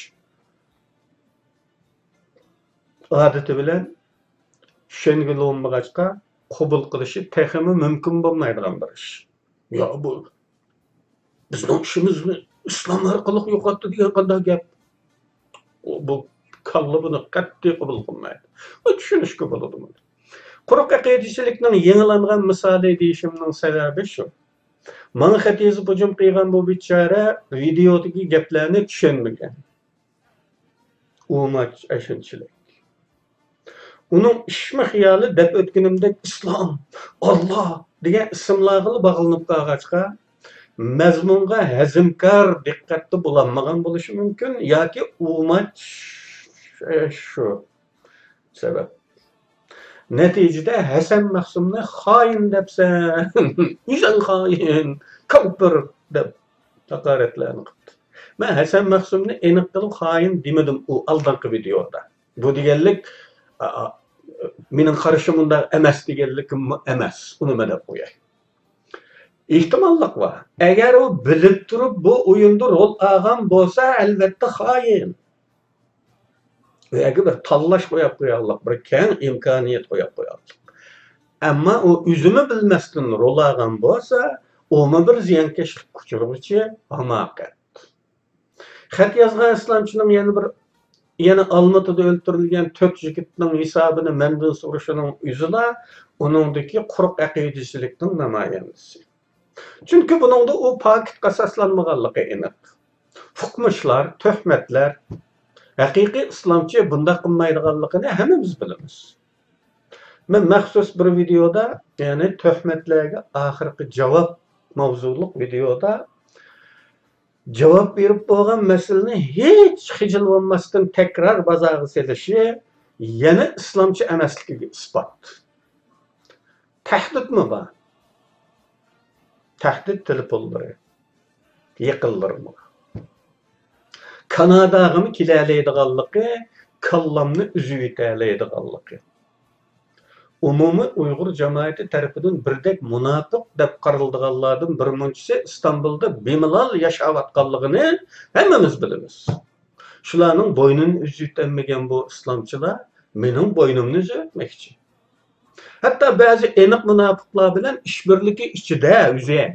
ئادىتى بىلەن چۈشەنگىلى بولمىغاچقا، قوبۇل قىلىشى تېخىمۇ مۇمكىن بولمايدىغان بىر ئىش. يا بۇ بىزنىڭ ئىشىمىزنى ئىسلام ئارقىلىق يوقاتتى دېگەن قانداق گەپ؟ بۇ كاللا بۇنى قەتئىي قوبۇل قىلمايدۇ. بۇ چۈشىنىشكە بولىدۇ بۇنى. قۇرۇق ئەقىدىچىلىكنىڭ يېڭىلانغان مىسالى دېيىشىمنىڭ سەۋەبى شۇ. ماڭا خەت يېزىپ ھۇجۇم قىلغان بۇ بىچارە ۋىدېيودىكى گەپلەرنى چۈشەنمىگەن. ئۇماچ ئەشۇنچىلىك. ئۇنىڭ ئىشمۇ خىيالى دەپ ئۆتكىنىمدەك ئىسلام، ئاللا دېگەن ئىسىملارغىلا باغلىنىپ قالغاچقا، مەزمۇنغا ھەزىمكار دىققەتتە بولالمىغان بولۇشى مۇمكىن ياكى ئۇماچ، ئە، شۇ سەۋەب. نەتىجىدە ھەسەن مەخسۇمنى خائىن دەپسەن، ئۆزۈڭ خائىن، كاپىر دەپ ھاقارەتلەرنى قىپتۇ. مەن ھەسەن مەخسۇمنى ئېنىق قىلىپ خائىن دېمىدىم ئۇ ئالدىنقى ۋىدېيودا. بۇ دېگەنلىك، ئا، ئا، مېنىڭ قارىشىم ئۇنداق ئەمەس دېگەنلىكىممۇ ئەمەس. ئۇنى مەن دەپ قوياي. ئېھتىماللىق بار. ئەگەر ئۇ بىلىپ تۇرۇپ بۇ ئويۇندا رول ئالغان بولسا، ئەلۋەتتە خائىن. ئۇ يەرگە بىر تاللاش قويۇپ قويارلىق، بىر كەڭ ئىمكانىيەت قويۇپ قويارلىق. ئەمما ئۇ ئۆزىمۇ بىلمەستىن رول ئالغان بولسا، ئۇمۇ بىر زىيانكەشلىككە ئۇچرىغۇچى ھاماقەت. خەت يازغان ئىسلامچىنىڭ يەنە بىر، يەنە ئالمۇتىدا ئۆلتۈرۈلگەن تۆت يىگىتنىڭ ھېسابىنى مەندىن سورىشىنىڭ ئۆزىلا ئۇنىڭدىكى قۇرۇق ئەقىدىچىلىكنىڭ نامايەندىسى. چۈنكى بۇنىڭدا ئۇ پاكىتقا ئاساسلانمىغانلىقى ئېنىق. ئۇقمۇشلار، تۆھمەتلەر، ھەقىقىي ئىسلامچى بۇنداق قىلمايدىغانلىقىنى ھەممىمىز بىلىمىز. مەن مەخسۇس بىر ۋىدېيودا، يەنى تۆھمەتلەرگە ئاخىرقى جاۋاب ماۋزۇلۇق ۋىدېيودا جاۋاب بېرىپ بولغان مەسىلىنى ھېچ خىجىل بولماستىن تەكرار بازارغا سېلىشى يەنە ئىسلامچى ئەمەسلىكىگە ئىسپات. تەھدىتمۇ بار. تەھدىت تېلېفونلىرى، يېقىنلىرىمغا. كاناداغىمۇ كېلەلەيدىغانلىقى، كاللامنى ئۈزۈۋېتەلەيدىغانلىقى. ئومۇمىي ئۇيغۇر جامائىتى تەرىپىدىن بىردەك مۇناپىق دەپ قارىلىدىغانلاردىن بىر مۇنچىسى ئىستانبۇلدا بىمالال ياشاۋاتقانلىقىنى ھەممىمىز بىلىمىز. شۇلارنىڭ بوينىنى ئۈزۈۋېتەلمىگەن بۇ ئىسلامچىلار مېنىڭ بوينۇمنى ئۈزۈۋەتمەكچى. ھەتتا بەزى ئېنىق مۇناپىقلار بىلەن ئىشبىرلىكى ئىچىدە ئۆزى.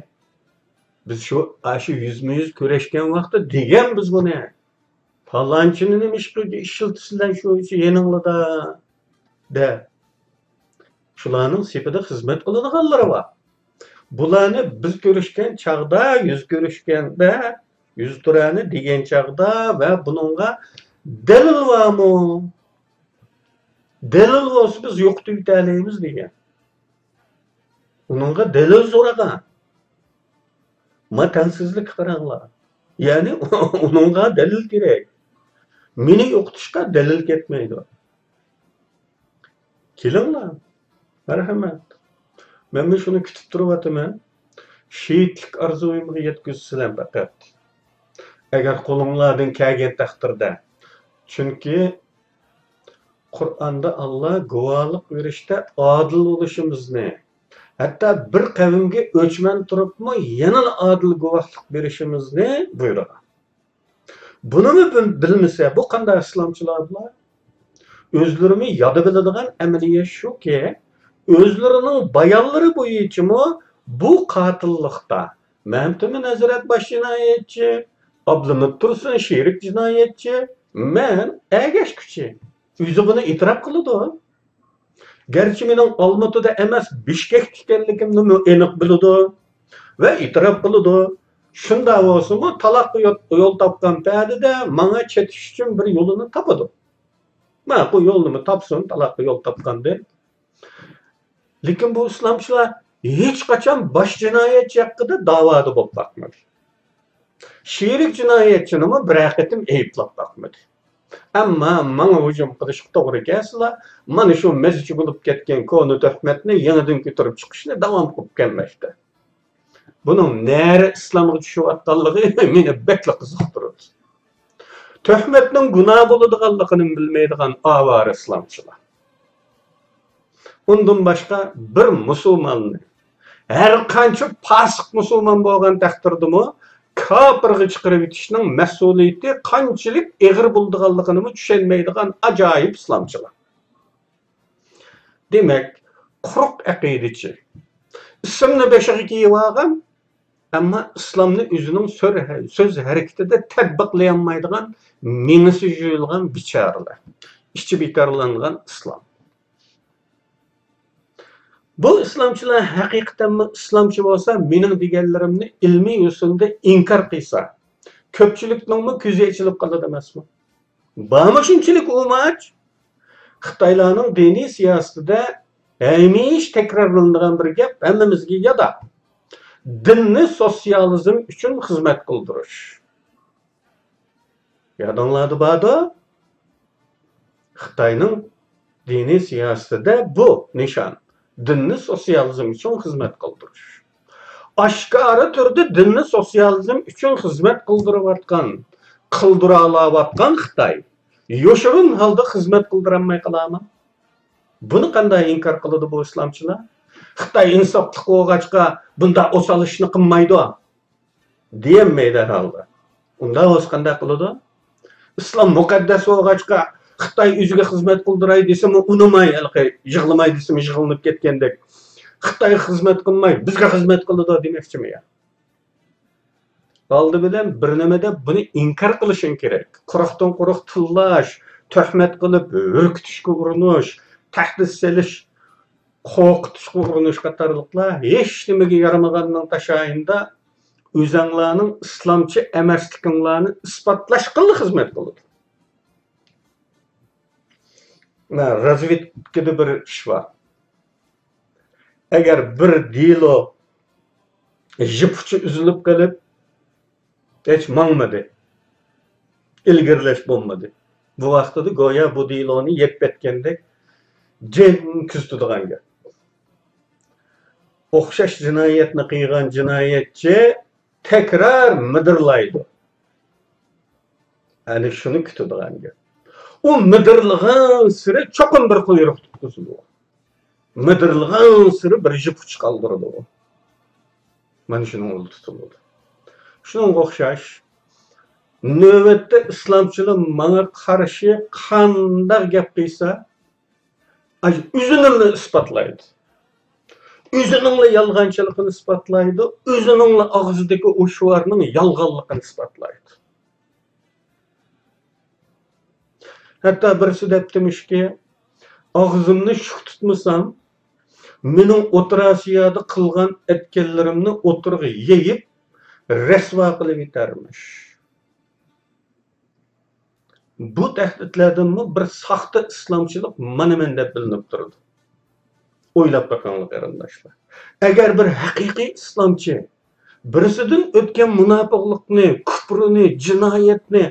بىز شۇ، ئاشۇ يۈزمۇ يۈز كۆرۈشكەن ۋاقىتتا دېگەنبىز بۇنى. پالانچىنى نېمە ئىشقا ئىشلىتىسىلەر شۇ يېنىڭلىدا؟ دە. شۇلارنىڭ سېپىدە خىزمەت قىلىدىغانلىرى بار. بۇلارنى بىز كۆرۈشكەن چاغدا، يۈز كۆرۈشكەندە، يۈزتۇرانە دېگەن چاغدا ۋە بۇنىڭغا دەلىل بارمۇ؟ دەلىل بولسا بىز يوقىتىۋېتەلەيمىز دېگەن. ئۇنىڭغا دەلىل سورىغان. ما تەڭسىزلىككە قاراڭلار. يەنى ئۇنىڭغا دەلىل كېرەك. مېنى يوقىتىشقا دەلىل كەتمەيدۇ. كېلىڭلار. مەرھەمەت. مەنمۇ شۇنى كۈتۈپ تۇرۇۋاتىمەن. شېھىتلىك ئارزۇيۇمغا يەتكۈزسىلەر پەقەت. ئەگەر قولۇڭلاردىن كەلگەن تەقدىردە. چۈنكى قۇرئاندا ئاللا گۇۋاھلىق بېرىشتە ئادىل بولۇشىمىزنى، ھەتتا بىر قەۋمگە ئۆچمەن تۇرۇپمۇ يەنىلا ئادىل گۇۋاھلىق بېرىشىمىزنى بۇيرۇغان. بۇنىمۇ بىل-، بىلمىسە، بۇ قانداق ئىسلامچىلار بۇلار؟ ئۆزلىرىمۇ يادا بىلىدىغان ئەمەلىيەت شۇكى، ئۆزلىرىنىڭ بايانلىرى بويىچىمۇ بۇ قاتىللىقتا مەمتىمىن ھەزرەت باش جىنايەتچى، ئابلىمىت تۇرسۇن شېرىك جىنايەتچى، مەن ئەگەشكۈچى. ئۆزى بۇنى ئېتىراپ قىلىدۇ. گەرچە مېنىڭ ئالمۇتىدا ئەمەس، بىشكەكتە ئىكەنلىكىمنىمۇ ئېنىق بىلىدۇ ۋە ئېتىراپ قىلىدۇ. شۇنداق بولسىمۇ، تالاققا يو-، يول تاپقان پەدىدە ماڭا چېتىش ئۈچۈن بىر يولىنى تاپىدۇ. ماقۇل يولنىمۇ تاپسۇن، تالاققا يول تاپقاندىن. لېكىن بۇ ئىسلامچىلار ھېچقاچان باش جىنايەتچى ھەققىدە داۋادا بولۇپ باقمىدى. شېرىك جىنايەتچىنىمۇ بىرەر قېتىم ئەيىبلەپ باقمىدى. ئەمما ماڭا ھۇجۇم قىلىشقا توغرا كەلسىلا، مانا شۇ مەزچى بولۇپ كەتكەن كونا تۆھمەتنى يېڭىدىن كۆتۈرۈپ چىقىشنى داۋام قىلىپ كەلمەكتە. بۇنىڭ نەرە ئىسلامغا چۈشۈۋاتقانلىقى مېنى بەكلا قىزىقتۇرىدۇ. تۆھمەتنىڭ گۇناھ بولىدىغانلىقىنى بىلمەيدىغان ئاۋارە ئىسلامچىلار. ئۇندىن باشقا بىر مۇسۇلماننى، ھەر قانچە پاسىق مۇسۇلمان بولغان تەقدىردىمۇ، كاپىرغا چىقىرىۋېتىشنىڭ مەسئۇلىيىتى قانچىلىك ئېغىر بولىدىغانلىقىنىمۇ چۈشەنمەيدىغان ئاجايىپ ئىسلامچىلار. دېمەك، قۇرۇق ئەقىدىچى، ئىسىمنى بېشىغا كىيىۋالغان، ئەمما ئىسلامنى ئۆزىنىڭ سۆر-، سۆز ھەرىكىتىدە تەتبىقلىيالمايدىغان، مېڭىسى يۇيۇلغان بىچارىلەر، ئىچى بىكارلانغان ئىسلام. بۇ ئىسلامچىلار ھەقىقەتەنمۇ ئىسلامچى بولسا، مېنىڭ دېگەنلىرىمنى ئىلمىي يوسۇندا ئىنكار قىلسا، كۆپچىلىكنىڭمۇ كۆزى ئېچىلىپ قالىدۇ ئەمەسمۇ؟ بارمۇ شۇنچىلىك ئۇماچ؟ خىتايلارنىڭ دىنىي سىياسىتىدە ھەمىشە تەكرارلىنىدىغان بىر گەپ، ھەممىمىزگە يادا. دىننى سوتسىيالىزم ئۈچۈن خىزمەت قىلدۇرۇش. يادىڭلاردا باردۇ؟ خىتاينىڭ دىنىي سىياسىتىدە بۇ نىشان، دىننى سوتسىيالىزم ئۈچۈن خىزمەت قىلدۇرۇش. ئاشكارا تۈردە دىننى سوتسىيالىزم ئۈچۈن خىزمەت قىلدۇرۇۋاتقان، قىلدۇرالاۋاتقان خىتاي يوشۇرۇن ھالدا خىزمەت قىلدۇرالماي قالامۇ؟ بۇنى قانداق ئىنكار قىلىدۇ بۇ ئىسلامچىلار؟ خىتاي ئىنساپلىق بولغاچقا بۇنداق ئوسال ئىشنى قىلمايدۇ دېيەلمەيدۇ ھەرھالدا. ئۇنداق بولسا قانداق قىلىدۇ؟ ئىسلام مۇقەددەس بولغاچقا، خىتاي ئۆزىگە خىزمەت قىلدۇراي دېسىمۇ ئۇنىماي، ھېلىقى يىغلىماي دېسىمۇ يىغلىنىپ كەتكەندەك، خىتايغا خىزمەت قىلماي، بىزگە خىزمەت قىلىدۇ دېمەكچىمۇ يا؟ ئالدى بىلەن بىر نېمە دەپ بۇنى ئىنكار قىلىشىڭ كېرەك. قۇرۇقتىن قۇرۇق تىللاش، تۆھمەت قىلىپ ھۈركۈتۈشكە ئۇرۇنۇش، تەھدىت سېلىش، قورقۇتۇشقا ئۇرۇنۇش قاتارلىقلار ھېچنېمىگە يارىمىغاننىڭ تاشايىندا ئۆزەڭلارنىڭ ئىسلامچى ئەمەسلىكىڭلارنى ئىسپاتلاشقىلا خىزمەت قىلىدۇ. مانا، رازۋېدكىدا بىر ئىش بار. ئەگەر بىر دېلو يىپ ئۇچى ئۈزۈلۈپ قېلىپ، ھېچ ماڭمىدى، ئىلگىرىلەش بولمىدى، بۇ ۋاقتىدا گويا بۇ دېلونى يەپ كەتكەندەك جىم كۆزىتىدىغان گەپ. ئوخشاش جىنايەتنى قىلغان جىنايەتچى تەكرار مىدىرلايدۇ. ئەنە شۇنى كۈتىدىغان گەپ. ئۇ مىدىرلىغانسېرى چوقۇم بىر قۇيرۇق تۇتقۇزىدۇ. مىدىرلىغانسېرى بىر يىپ ئۇچى قالدۇرىدۇ. مانا شۇنىڭ ئۇلى تۇتۇلىدۇ. شۇنىڭغا ئوخشاش، نۆۋەتتە ئىسلامچىلار ماڭا قارشى قانداق گەپ قىلسا، ئاي، ئۆزىنىڭلا ئىسپاتلايدۇ. ئۆزىنىڭلا يالغانچىلىقىنى ئىسپاتلايدۇ. ئۆزىنىڭلا ئاغزىدىكى ئۇ شوئارنىڭ يالغانلىقىنى ئىسپاتلايدۇ. ھەتتا بىرسى دەپتىمىشكى، ئاغزىمنى شۈك تۇتمىسام، مېنىڭ ئوتتۇرا ئاسىيادا قىلغان ئەتكەنلىرىمنى ئوتتۇرىغا يېيىپ، رەسۋا قىلىۋېتەرمىش. بۇ تەھدىتلەردىنمۇ بىر ساختا ئىسلامچىلىق مانا مەن دەپ بىلىنىپ تۇرىدۇ. ئويلاپ بېقىڭلار قېرىنداشلار. ئەگەر بىر ھەقىقىي ئىسلامچى بىرسىدىن ئۆتكەن مۇناپىقلىقنى، كۇپرىنى، جىنايەتنى،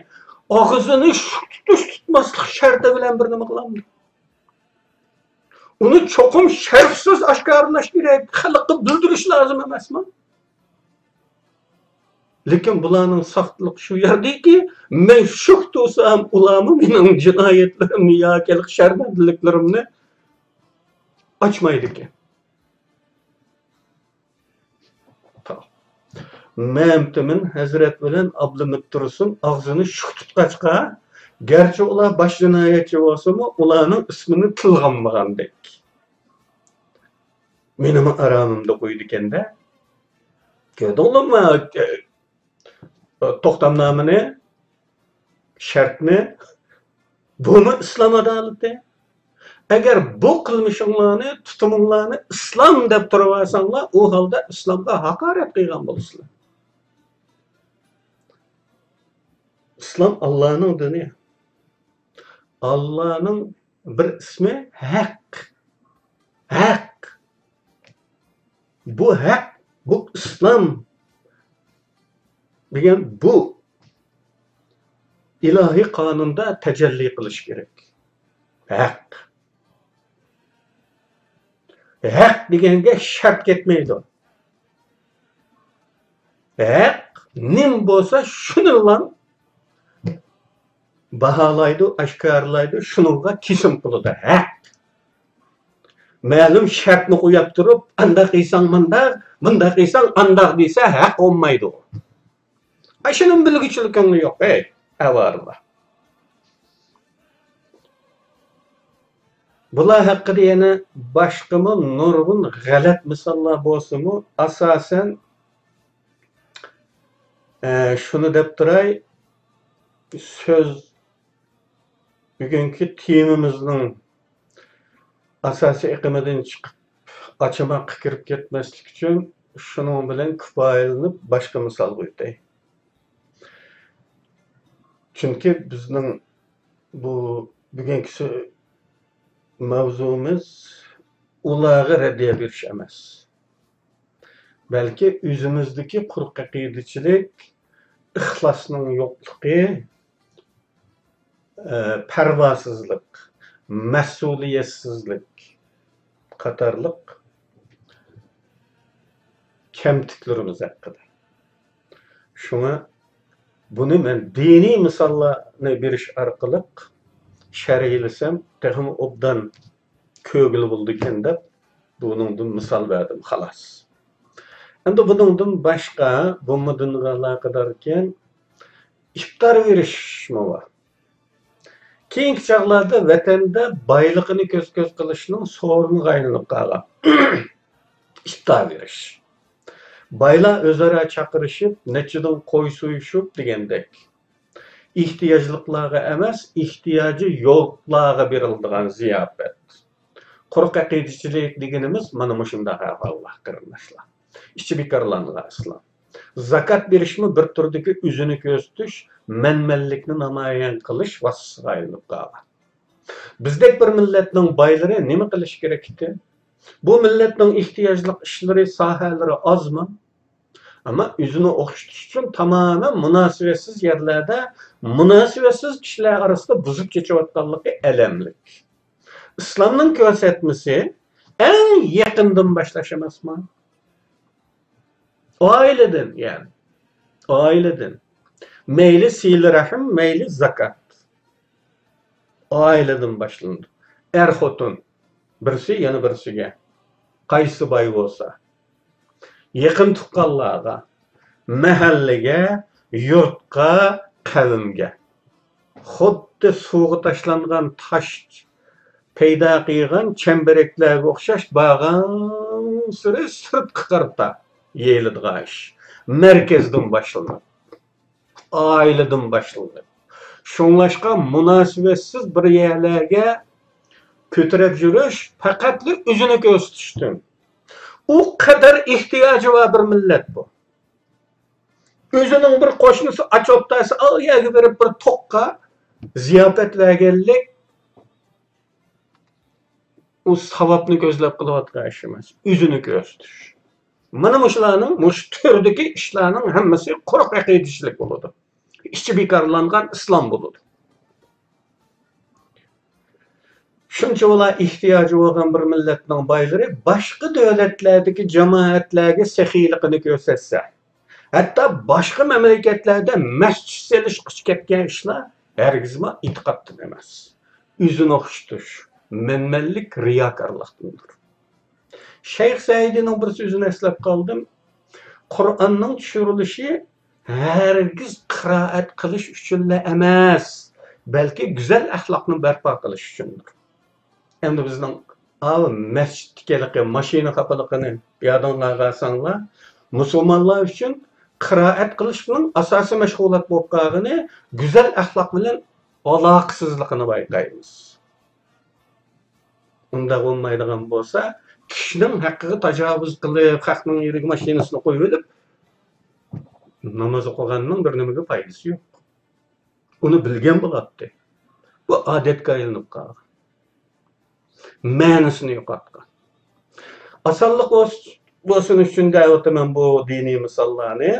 ئاغزىنى شۈك تۇتۇش تۇتماسلىق شەرتى بىلەن بىر نېمە قىلامدۇ؟ ئۇنى چوقۇم شەرتسىز ئاشكارىلاش كېرەك، خەلققە بىلدۈرۈش لازىم ئەمەسمۇ؟ لېكىن بۇلارنىڭ ساختىلىقى شۇ يەردىكى، مەن شۈك تۇرسام، ئۇلارمۇ مېنىڭ جىنايەتلىرىمنى ياكى شەرمەندىلىكلىرىمنى ئاچمايدىكەن. مەمتىمىن ھەزرەت بىلەن ئابلىمىت تۇرسۇن ئاغزىنى شۈك تۇتقاچقا، گەرچە ئۇلار باش جىنايەتچى بولسىمۇ، ئۇلارنىڭ ئىسمىنى تىلغا ئالمىغاندەك. مېنىمۇ ئارامىمدا قويىدىكەن-دە. كۆردۈڭلارمۇ، توختامنامىنى، شەرتنى؟ بۇمۇ ئىسلام ئادالىتى. ئەگەر بۇ قىلمىشىڭلارنى، تۇتۇمۇڭلارنى ئىسلام دەپ تۇرۇۋالساڭلار، ئۇ ھالدا ئىسلامغا ھاقارەت قىلغان بولىسىلەر. ئىسلام ئاللانىڭ دىنى. ئاللانىڭ بىر ئىسمى ھەق. ھەق. بۇ ھەق، بۇ ئىسلام دېگەن بۇ ئىلاھىي قانۇندا تەجەللى قىلىش كېرەك. ھەق. ھەق دېگەنگە شەرت كەتمەيدۇ. ھەق نېمە بولسا، شۇنىلا باھالايدۇ، ئاشكارىلايدۇ، شۇنىڭغا كېسىم قىلىدۇ. ھەق. مەلۇم شەرتنى قويۇپ تۇرۇپ، ئانداق قىلساڭ مۇنداق، مۇنداق قىلساڭ ئانداق دېسە، ھەق بولمايدۇ. ئاشۇنىڭ بىلگۈچىلىكىڭ يوق، ئەي ئاۋارىلار. بۇلار ھەققىدە يەنە باشقىمۇ نۇرغۇن غەلەت مىساللار بولسىمۇ، ئاساسەن، ئە، شۇنى دەپ تۇراي، سۆز، بۈگۈنكى تېمىمىزنىڭ ئاساسىي ئېقىمىدىن چىقىپ، ئاچىماققا كىرىپ كەتمەسلىك ئۈچۈن، شۇنىڭ بىلەن كۇپايىلىنىپ، باشقا مىسالغا ئۆتەي. چۈنكى بىزنىڭ بۇ بۈگۈنكى سۆ-، ماۋزۇمىز ئۇلارغا رەددىيە بېرىش ئەمەس، بەلكى ئۆزىمىزدىكى قۇرۇق ئەقىدىچىلىك، ئىخلاسنىڭ يوقلۇقى، ئە، پەرۋاسىزلىق، مەسئۇلىيەتسىزلىك قاتارلىق كەمتۈكلىرىمىز ھەققىدە. شۇڭا بۇنى مەن دىنىي مىساللارنى بېرىش ئارقىلىق شەرھلىسەم، تېخىمۇ ئوبدان كۆرگىلى بولىدىكەن دەپ، بۇنىڭدىن مىسال بەردىم، خالاس. ئەمدى بۇنىڭدىن باشقا، بۇمۇ دىنغا ئالاقىداركەن، ئىپتار بېرىشمۇ بار. كېيىنكى چاغلاردا ۋەتەندە بايلىقىنى كۆز-كۆز قىلىشنىڭ سورۇنىغا ئايلىنىپ قالغان ئىپتار بېرىش. بايلار ئۆزئارا چاقىرىشىپ، نەچچىدىن قوي سويۇشۇپ دېگەندەك. ئېھتىياجلىقلارغا ئەمەس، ئېھتىياجى يوقلارغا بېرىلىدىغان زىياپەت. قۇرۇق ئەقىدىچىلىك دېگىنىمىز مانا مۇشۇنداق ئەھۋاللار، قېرىنداشلار. ئىچى بىكارلانغان ئىسلام. زاكات بېرىشمۇ بىر تۈردىكى ئۆزىنى كۆرسىتىش، مەنمەنلىكنى نامايان قىلىش ۋاسىتىسىغا ئايلىنىپ قالغان. بىزدەك بىر مىللەتنىڭ بايلىرى نېمە قىلىشى كېرەكتى؟ بۇ مىللەتنىڭ ئېھتىياجلىق ئىشلىرى، ساھەلىرى ئازمۇ؟ ئەمما ئۆزىنى ئوخشىتىش ئۈچۈن تامامەن مۇناسىۋەتسىز يەرلەردە مۇناسىۋەتسىز كىشىلەر ئارىسىدا بۇزۇپ چېچىۋاتقانلىقى ئەلەملىك. ئىسلامنىڭ كۆرسەتمىسى ئەڭ يېقىندىن باشلاش ئەمەسمۇ؟ ئائىلىدىن، يەنى. ئائىلىدىن. مەيلى سىلە رەھىم، مەيلى زاكات. ئائىلىدىن باشلىنىدۇ. ئەر-خوتۇن، بىرسى يەنە بىرسىگە، قايسى باي بولسا، يېقىن تۇغقانلارغا، مەھەللىگە، يۇرتقا، قەۋمگە. خۇددى سۇغا تاشلانغان تاش پەيدا قىلغان چەمبىرەكلەرگە ئوخشاش بارغانسېرى سىرتقا قارىتا يېيىلىدىغان ئىش. مەركەزدىن باشلىنىدۇ. ئائىلىدىن باشلىنىدۇ. شۇڭلاشقا مۇناسىۋەتسىز بىر يەرلەرگە كۆتۈرۈپ يۈرۈش پەقەتلا ئۆزىنى كۆرسىتىشتىن. ئۇ قەدەر ئېھتىياجى بار بىر مىللەت بۇ. ئۆزىنىڭ بىر قوشنىسى ئاچ ئولتۇرسا، ئا يەرگە بېرىپ بىر توققا زىياپەت بەرگەنلىك، ئۇ ساۋابنى كۆزلەپ قىلىۋاتقان ئىش ئەمەس، ئۆزىنى كۆرسىتىش. مانا مۇشۇلارنىڭ، مۇشۇ تۈردىكى ئىشلارنىڭ ھەممىسى قۇرۇق ئەقىدىچىلىك بولىدۇ. ئىچى بىكارلانغان ئىسلام بولىدۇ. شۇنچە ئۇلار ئېھتىياجى بولغان بىر مىللەتنىڭ بايلىرى باشقا دۆلەتلەردىكى جامائەتلەرگە سېخىيلىقىنى كۆرسەتسە، ھەتتا باشقا مەملىكەتلەردە مەسچىت سېلىشقىچە كەتكەن ئىشلار ھەرگىزمۇ ئېتىقادتىن ئەمەس. ئۆزىنى ئوخشىتىش، مەنمەنلىك، رىياكارلىقتىندۇر. شەيخ سەئىدىنىڭ بىر سۆزىنى ئەسلەپ قالدىم. قۇرئاننىڭ چۈشۈرۈلۈشى ھەرگىز قىرائەت قىلىش ئۈچۈنلا ئەمەس، بەلكى گۈزەل ئەخلاقنى بەرپا قىلىش ئۈچۈندۇر. ئەمدى بىزنىڭ ئاۋۇ مەسچىتتىكى ھېلىقى ماشىنا خاپىلىقىنى يادىڭلارغا ئالساڭلار، مۇسۇلمانلار ئۈچۈن قىرائەت قىلىشنىڭ ئاساسىي مەشغۇلات بولۇپ قالغىنى گۈزەل ئەخلاق بىلەن ئالاقىسىزلىقىنى بايقايمىز. ئۇنداق بولمايدىغان بولسا، كىشىنىڭ ھەققىگە تاجاۋۇز قىلىپ، خەقنىڭ يېرىگە ماشىنىسىنى قويۇۋېلىپ، ناماز ئوقۇغاننىڭ بىر نېمىگە پايدىسى يوق. ئۇنى بىلگەن بولاتتى. بۇ ئادەتكە ئايلىنىپ قالغان. مەنىسىنى يوقاتقان. ئاسانلىق بولس-، بولسۇن ئۈچۈن دەۋاتىمەن بۇ دىنىي مىساللارنى.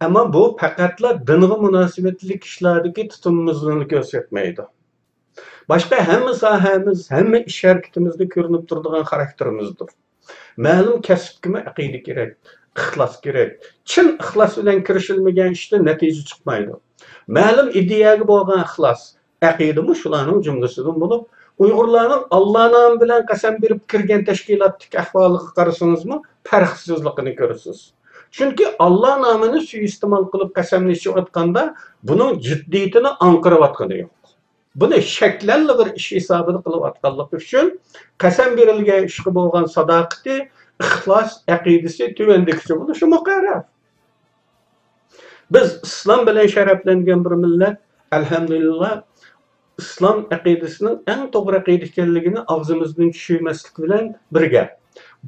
ئەمما بۇ پەقەتلا دىنغا مۇناسىۋەتلىك ئىشلاردىكى تۇتۇمىمىزنى كۆرسەتمەيدۇ. باشقا ھەممە ساھەمىز، ھەممە ئىش ھەرىكىتىمىزدە كۆرۈنۈپ تۇرىدىغان خاراكتېرىمىزدۇر. مەلۇم كەسىپكىمۇ ئەقىدە كېرەك، ئىخلاس كېرەك. چىن ئىخلاس بىلەن كىرىشىلمىگەن ئىشتىن نەتىجە چىقمايدۇ. مەلۇم ئىدىيەگە بولغان ئىخلاس، ئەقىدىمۇ شۇلارنىڭ جۈملىسىدىن بولۇپ، ئۇيغۇرلارنىڭ ئاللا نامى بىلەن قەسەم بېرىپ كىرگەن تەشكىلاتتىكى ئەھۋالىغا قارىسىڭىزمۇ پەرقسىزلىقىنى كۆرىسىز. چۈنكى ئاللا نامىنى سۇيىئىستېمال قىلىپ قەسەمنى ئىچىۋاتقاندا، بۇنىڭ جىددىيىتىنى ئاڭقىرىۋاتقىنى يوق. بۇنى شەكلەنلا بىر ئىش ھېسابىدا قىلىۋاتقانلىقى ئۈچۈن، قەسەم بېرىلگەن ئىشقا بولغان ساداقىتى، ئىخلاس، ئەقىدىسى تۆۋەندىكىچە بولۇشى مۇقەررەر. بىز ئىسلام بىلەن شەرەپلەنگەن بىر مىللەت، ئەلھەمدۇلىللا، ئىسلام ئەقىدىسىنىڭ ئەڭ توغرا ئەقىدە ئىكەنلىكىنى ئاغزىمىزدىن چۈشۈرمەسلىك بىلەن بىرگە،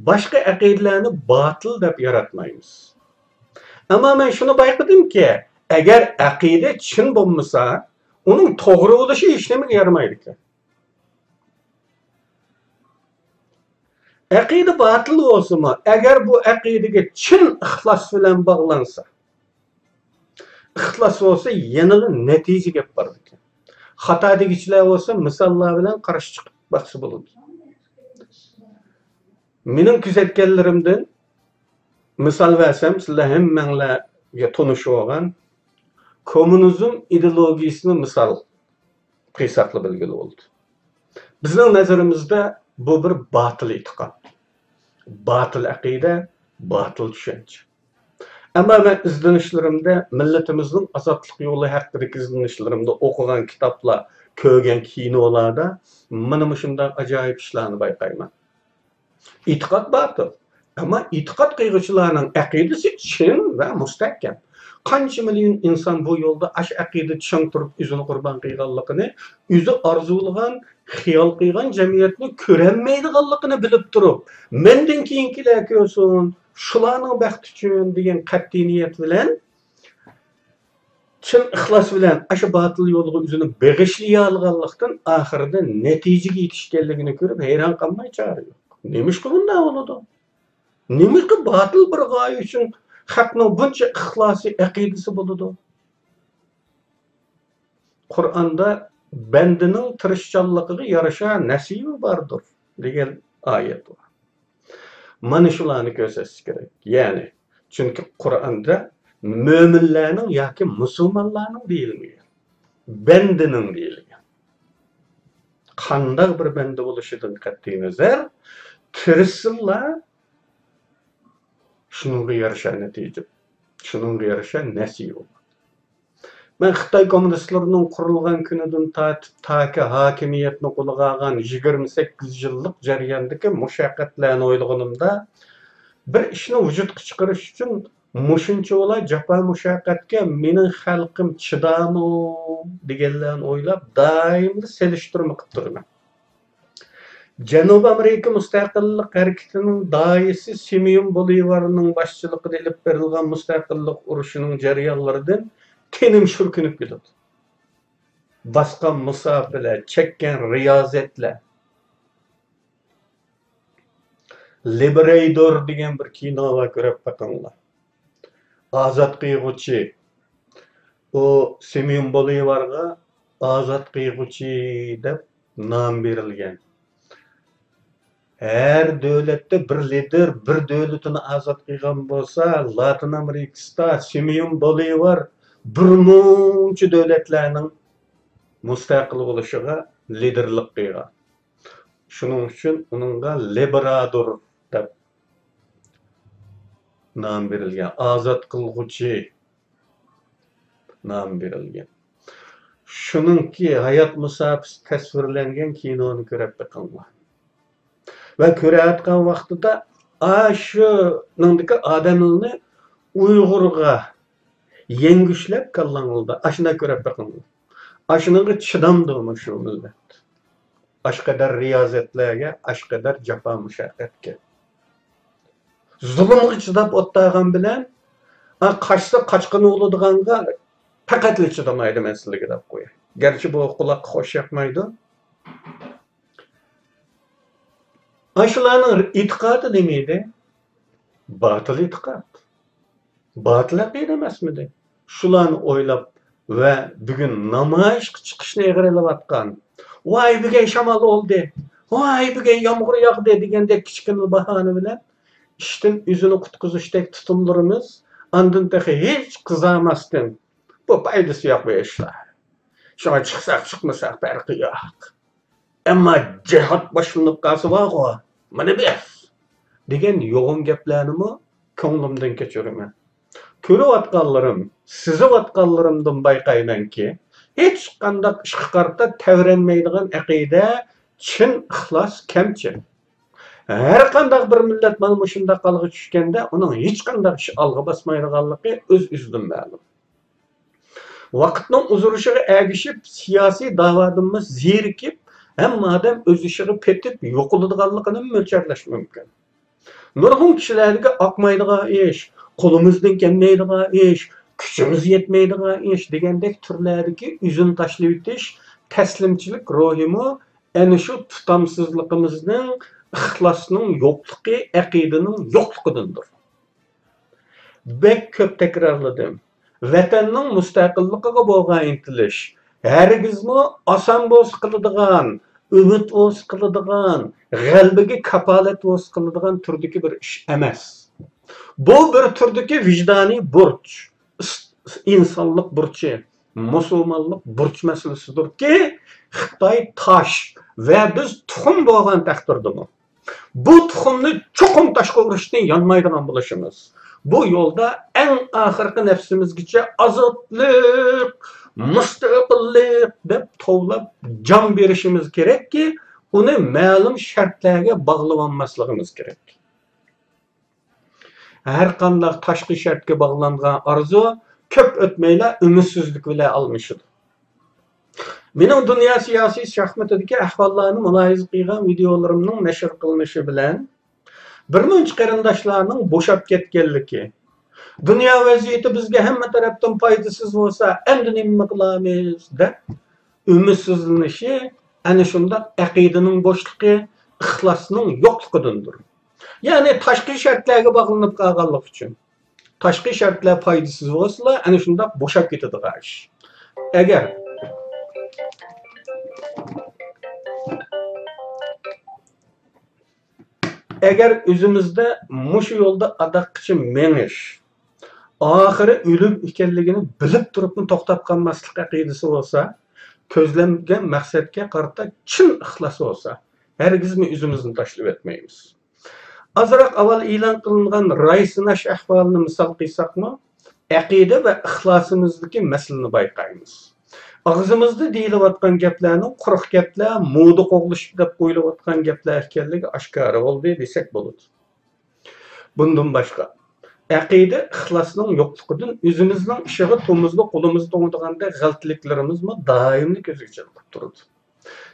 باشقا ئەقىدىلەرنى باتىل دەپ ياراتمايمىز. ئەمما مەن شۇنى بايقىدىمكى، ئەگەر ئەقىدە چىن بولمىسا، ئۇنىڭ توغرا بولۇشى ھېچنېمىگە يارىمايدىكەن. ئەقىدە باتىل بولسىمۇ، ئەگەر بۇ ئەقىدىگە چىن ئىخلاس بىلەن باغلانسا، ئىخلاس بولسا يەنىلا نەتىجىگە ئېلىپ بارىدىكەن. خاتا دېگۈچىلەر بولسا مىساللار بىلەن قارشى چىقىپ باقسا بولىدۇ. مېنىڭ كۆزەتكەنلىرىمدىن مىسال بەرسەم، سىلەر ھەممەڭلارگە تونۇش بولغان كوممۇنىزم ئىدېئولوگىيىسىنى مىسال قىلساقلا بىلگىلى بولىدۇ. بىزنىڭ نەزىرىمىزدە بۇ بىر باتىل ئېتىقاد، باتىل ئەقىدە، باتىل چۈشەنچە. ئەمما مەن ئىزدىنىشلىرىمدە، مىللىتىمىزنىڭ ئازادلىق يولى ھەققىدىكى ئىزدىنىشلىرىمدە ئوقۇغان كىتابلار، كۆرگەن كىنولاردا مانا مۇشۇنداق ئاجايىپ ئىشلارنى بايقايمەن. ئېتىقاد باتىل. ئەمما ئېتىقاد قىلغۇچىلارنىڭ ئەقىدىسى چىن ۋە مۇستەھكەم. قانچە مىليون ئىنسان بۇ يولدا ئاشۇ ئەقىدىدە چىڭ تۇرۇپ ئۆزىنى قۇربان قىلغانلىقىنى، ئۆزى ئارزۇلىغان، خىيال قىلغان جەمئىيەتنى كۆرەلمەيدىغانلىقىنى بىلىپ تۇرۇپ، مەندىن كېيىنكىلەر كۆرسۇن، شۇلارنىڭ بەختى ئۈچۈن دېگەن قەتئىي نىيەت بىلەن، چىن ئىخلاس بىلەن ئاشۇ باتىل يولغا ئۆزىنى بېغىشلىيالىغانلىقتىن، ئاخىرىدا نەتىجىگە يېتىشكەنلىكىنى كۆرۈپ ھەيران قالماي چارە يوق. نېمىشقا بۇنداق بولىدۇ؟ نېمىشقا باتىل بىر غايە ئۈچۈن خەقنىڭ بۇنچە ئىخلاسى، ئەقىدىسى بولىدۇ؟ قۇرئاندا «بەندىنىڭ تىرىشچانلىقىغا يارىشا نەسىۋى باردۇر» دېگەن ئايەت بار. مانا شۇلارنى كۆرسەتسە كېرەك. يەنى، چۈنكى قۇرئاندا مۆمىنلەرنىڭ ياكى مۇسۇلمانلارنىڭ دېيىلمىگەن، بەندىنىڭ دېيىلگەن. قانداق بىر بەندە بولۇشىدىن قەتئىينەزەر، تىرىشسىنلا، شۇنىڭغا يارىشا نەتىجە، شۇنىڭغا يارىشا نەسىۋى بولىدۇ. مەن خىتاي كوممۇنىستلىرىنىڭ قۇرۇلغان كۈنىدىن تارتىپ، تاكى ھاكىمىيەتنى قولىغا ئالغان يىگىرمە سەككىز يىللىق جەرياندىكى مۇشەققەتلەرنى ئويلىغىنىمدا، بىر ئىشنى ۋۇجۇدقا چىقىرىش ئۈچۈن مۇشۇنچىۋالا جاپا مۇشەققەتكە مېنىڭ خەلقىم چىدارمۇ دېگەنلەرنى ئويلاپ، دائىملا سېلىشتۇرما قىلىپ تۇرىمەن. جەنۇبىي ئامېرىكا مۇستەقىللىق ھەرىكىتىنىڭ داھىيسى سىمېئون بولىۋارنىڭ باشچىلىقىدا ئېلىپ بېرىلغان مۇستەقىللىق ئۇرۇشىنىڭ جەريانلىرىدىن تېنىم شۈركۈنۈپ كېتىدۇ. باسقان مۇساپىلەر، چەككەن رىيازەتلەر. لىبېرەيدور دېگەن بىر كىنو بار، كۆرۈپ بېقىڭلار. ئازاد قىلغۇچى. ئۇ سىمېئون بولىۋارغا ئازاد قىلغۇچى دەپ نام بېرىلگەن. ھەر دۆلەتتە بىر لىدېر بىر دۆلىتىنى ئازاد قىلغان بولسا، لاتىن ئامېرىكىسىدا سىمېئون بولىۋار بىر مۇنچە دۆلەتلەرنىڭ مۇستەقىل بولۇشىغا لىدېرلىق قىلغان. شۇنىڭ ئۈچۈن ئۇنىڭغا لىبېرادور دەپ نام بېرىلگەن، ئازاد قىلغۇچى نامى بېرىلگەن. شۇنىڭكى ھايات مۇساپىسى تەسۋىرلەنگەن كىنونى كۆرۈپ بېقىڭلار. ۋە كۆرۈۋاتقان ۋاقتىدا ئاشۇنىڭدىكى ئادەملەرنى ئۇيغۇرغا يەڭگۈشلەپ كاللاڭلاردا ئاشۇنداق كۆرۈپ بېقىڭلار. ئاشۇنىڭغا چىدامدۇ مۇشۇ مىللەت؟ ئاشقەدەر رىيازەتلەرگە، ئاشقەدەر جاپا مۇشەققەتكە. زۇلۇمغا چىداپ ئولتۇرغان بىلەن، ھە، قاچسا قاچقىنى بولىدىغانغا پەقەتلا چىدىمايدۇ، مەن سىلەرگە دەپ قوياي. گەرچە بۇ قۇلاققا خوش ياقمايدۇ. ئاشۇلارنىڭ ئېتىقادى نېمە ئىدى؟ باتىل ئېتىقاد. باتىل ئەقىدە ئەمەسمىدى؟ شۇلارنى ئويلاپ ۋە بۈگۈن نامايىشقا چىقىشنى ئېغىر ئېلىۋاتقان، ۋاي بۈگۈن شامال ئۇلىدى، ۋاي بۈگۈن يامغۇر ياغدى دېگەندەك كىچىككىنە باھانە بىلەن ئىشتىن ئۆزىنى قۇتقۇزۇشتەك تۇتۇملىرىمىز ئاندىن تېخى ھېچ قىزارماستىن، بۇ پايدىسى يوق بۇ ئىشلار. شۇڭا چىقساق چىقمىساق پەرقى يوق. ئەمما جىھاد باشلىنىپ قالسا بارغۇ، مانا بىز دېگەن يوغان گەپلەرنىمۇ كۆڭلۈمدىن كەچۈرىمەن. كۆرۈۋاتقانلىرىم، سېزىۋاتقانلىرىمدىن بايقايمەنكى، ھېچقانداق ئىشقا قارىتا تەۋرەنمەيدىغان ئەقىدە، چىن ئىخلاس كەمچىل. ھەرقانداق بىر مىللەت مانا مۇشۇنداق ھالغا چۈشكەندە، ئۇنىڭ ھېچقانداق ئىش ئالغا باسمايدىغانلىقى ئۆز-ئۆزىدىن مەلۇم. ۋاقىتنىڭ ئۇزىرىشىغا ئەگىشىپ، سىياسىي داۋادىنمۇ زېرىكىپ، ھەممە ئادەم ئۆز ئىشىغا پېتىپ يوقىلىدىغانلىقىنىمۇ مۆلچەرلەش مۇمكىن. نۇرغۇن كىشىلەرگە ئاقمايدىغان ئىش، قولىمىزدىن كەلمەيدىغان ئىش، كۈچىمىز يەتمەيدىغان ئىش دېگەندەك تۈرلەردىكى ئۆزىنى تاشلىۋېتىش، تەسلىمچىلىك روھىمۇ ئەنە شۇ تۇتامسىزلىقىمىزنىڭ، ئىخلاسنىڭ يوقلۇقى، ئەقىدىنىڭ يوقلۇقىدىندۇر. بەك كۆپ تەكرارلىدىم. ۋەتەننىڭ مۇستەقىللىقىغا بولغان ئىنتىلىش، ھەرگىزمۇ ئاسان بولسا قىلىدىغان، ئۈمىد بولسا قىلىدىغان، غەلىبىگە كاپالەت بولسا قىلىدىغان تۈردىكى بىر ئىش ئەمەس. بۇ بىر تۈردىكى ۋىجدانىي بۇرچ، ئىس-، ئىنسانلىق بۇرچى، مۇسۇلمانلىق بۇرچ مەسىلىسىدۇركى، خىتاي تاش ۋە بىز تۇخۇم بولغان تەقدىردىمۇ، بۇ تۇخۇمنى چوقۇم تاشقا ئۇرۇشتىن يانمايدىغان بولۇشىمىز، بۇ يولدا ئەڭ ئاخىرقى نەپسىمىزگىچە ئازادلىق، مۇستەقىللىق دەپ توۋلاپ جان بېرىشىمىز كېرەككى، ئۇنى مەلۇم شەرتلەرگە باغلىۋالماسلىقىمىز كېرەك. ھەرقانداق تاشقى شەرتكە باغلانغان ئارزۇ كۆپ ئۆتمەيلا ئۈمىدسىزلىك بىلەن ئالمىشىدۇ. مېنىڭ دۇنيا سىياسىي شاھمىتىدىكى ئەھۋاللارنى مۇلاھىزە قىلغان ۋىدېئولىرىمنىڭ نەشر قىلىنىشى بىلەن بىر مۇنچە قېرىنداشلارنىڭ بوشاپ كەتكەنلىكى، دۇنيا ۋەزىيىتى بىزگە ھەممە تەرەپتىن پايدىسىز بولسا، ئەمدى نېمە قىلارمىز دەپ ئۈمىدسىزلىنىشى ئەنە شۇنداق ئەقىدىنىڭ بوشلۇقى، ئىخلاسنىڭ يوقلۇقىدىندۇر. يەنى تاشقى شەرتلەرگە باغلىنىپ قالغانلىقى ئۈچۈن. تاشقى شەرتلەر پايدىسىز بولسىلا، ئەنە شۇنداق بوشاپ كېتىدىغان ئىش. ئەگەر، ئەگەر ئۆزىمىزدە مۇشۇ يولدا ئاداققىچە مېڭىش، ئاخىرى ئۆلۈم ئىكەنلىكىنى بىلىپ تۇرۇپمۇ توختاپ قالماسلىق ئەقىدىسى بولسا، كۆزلەنگەن مەقسەتكە قارىتا چىن ئىخلاس بولسا، ھەرگىزمۇ ئۆزىمىزنى تاشلىۋەتمەيمىز. ئازراق ئاۋۋال ئېلان قىلىنغان راي سىناش ئەھۋالىنى مىسال قىلساقمۇ، ئەقىدە ۋە ئىخلاسىمىزدىكى مەسىلىنى بايقايمىز. ئاغزىمىزدا دېيىلىۋاتقان گەپلەرنىڭ قۇرۇق گەپلەر، مودا قوغلىشىپ دەپ قويۇلۇۋاتقان گەپلەر ئىكەنلىكى ئاشكارا بولدى دېسەك بولىدۇ. بۇندىن باشقا، ئەقىدە ئىخلاسنىڭ يوقلۇقىدىن ئۆزىمىزنىڭ ئىشىغا تومۇزنى قولىمىزدا توڭىدىغاندەك غەلىتىلىكلىرىمىزمۇ دائىملا كۆزگە چېلىقىپ تۇرىدۇ.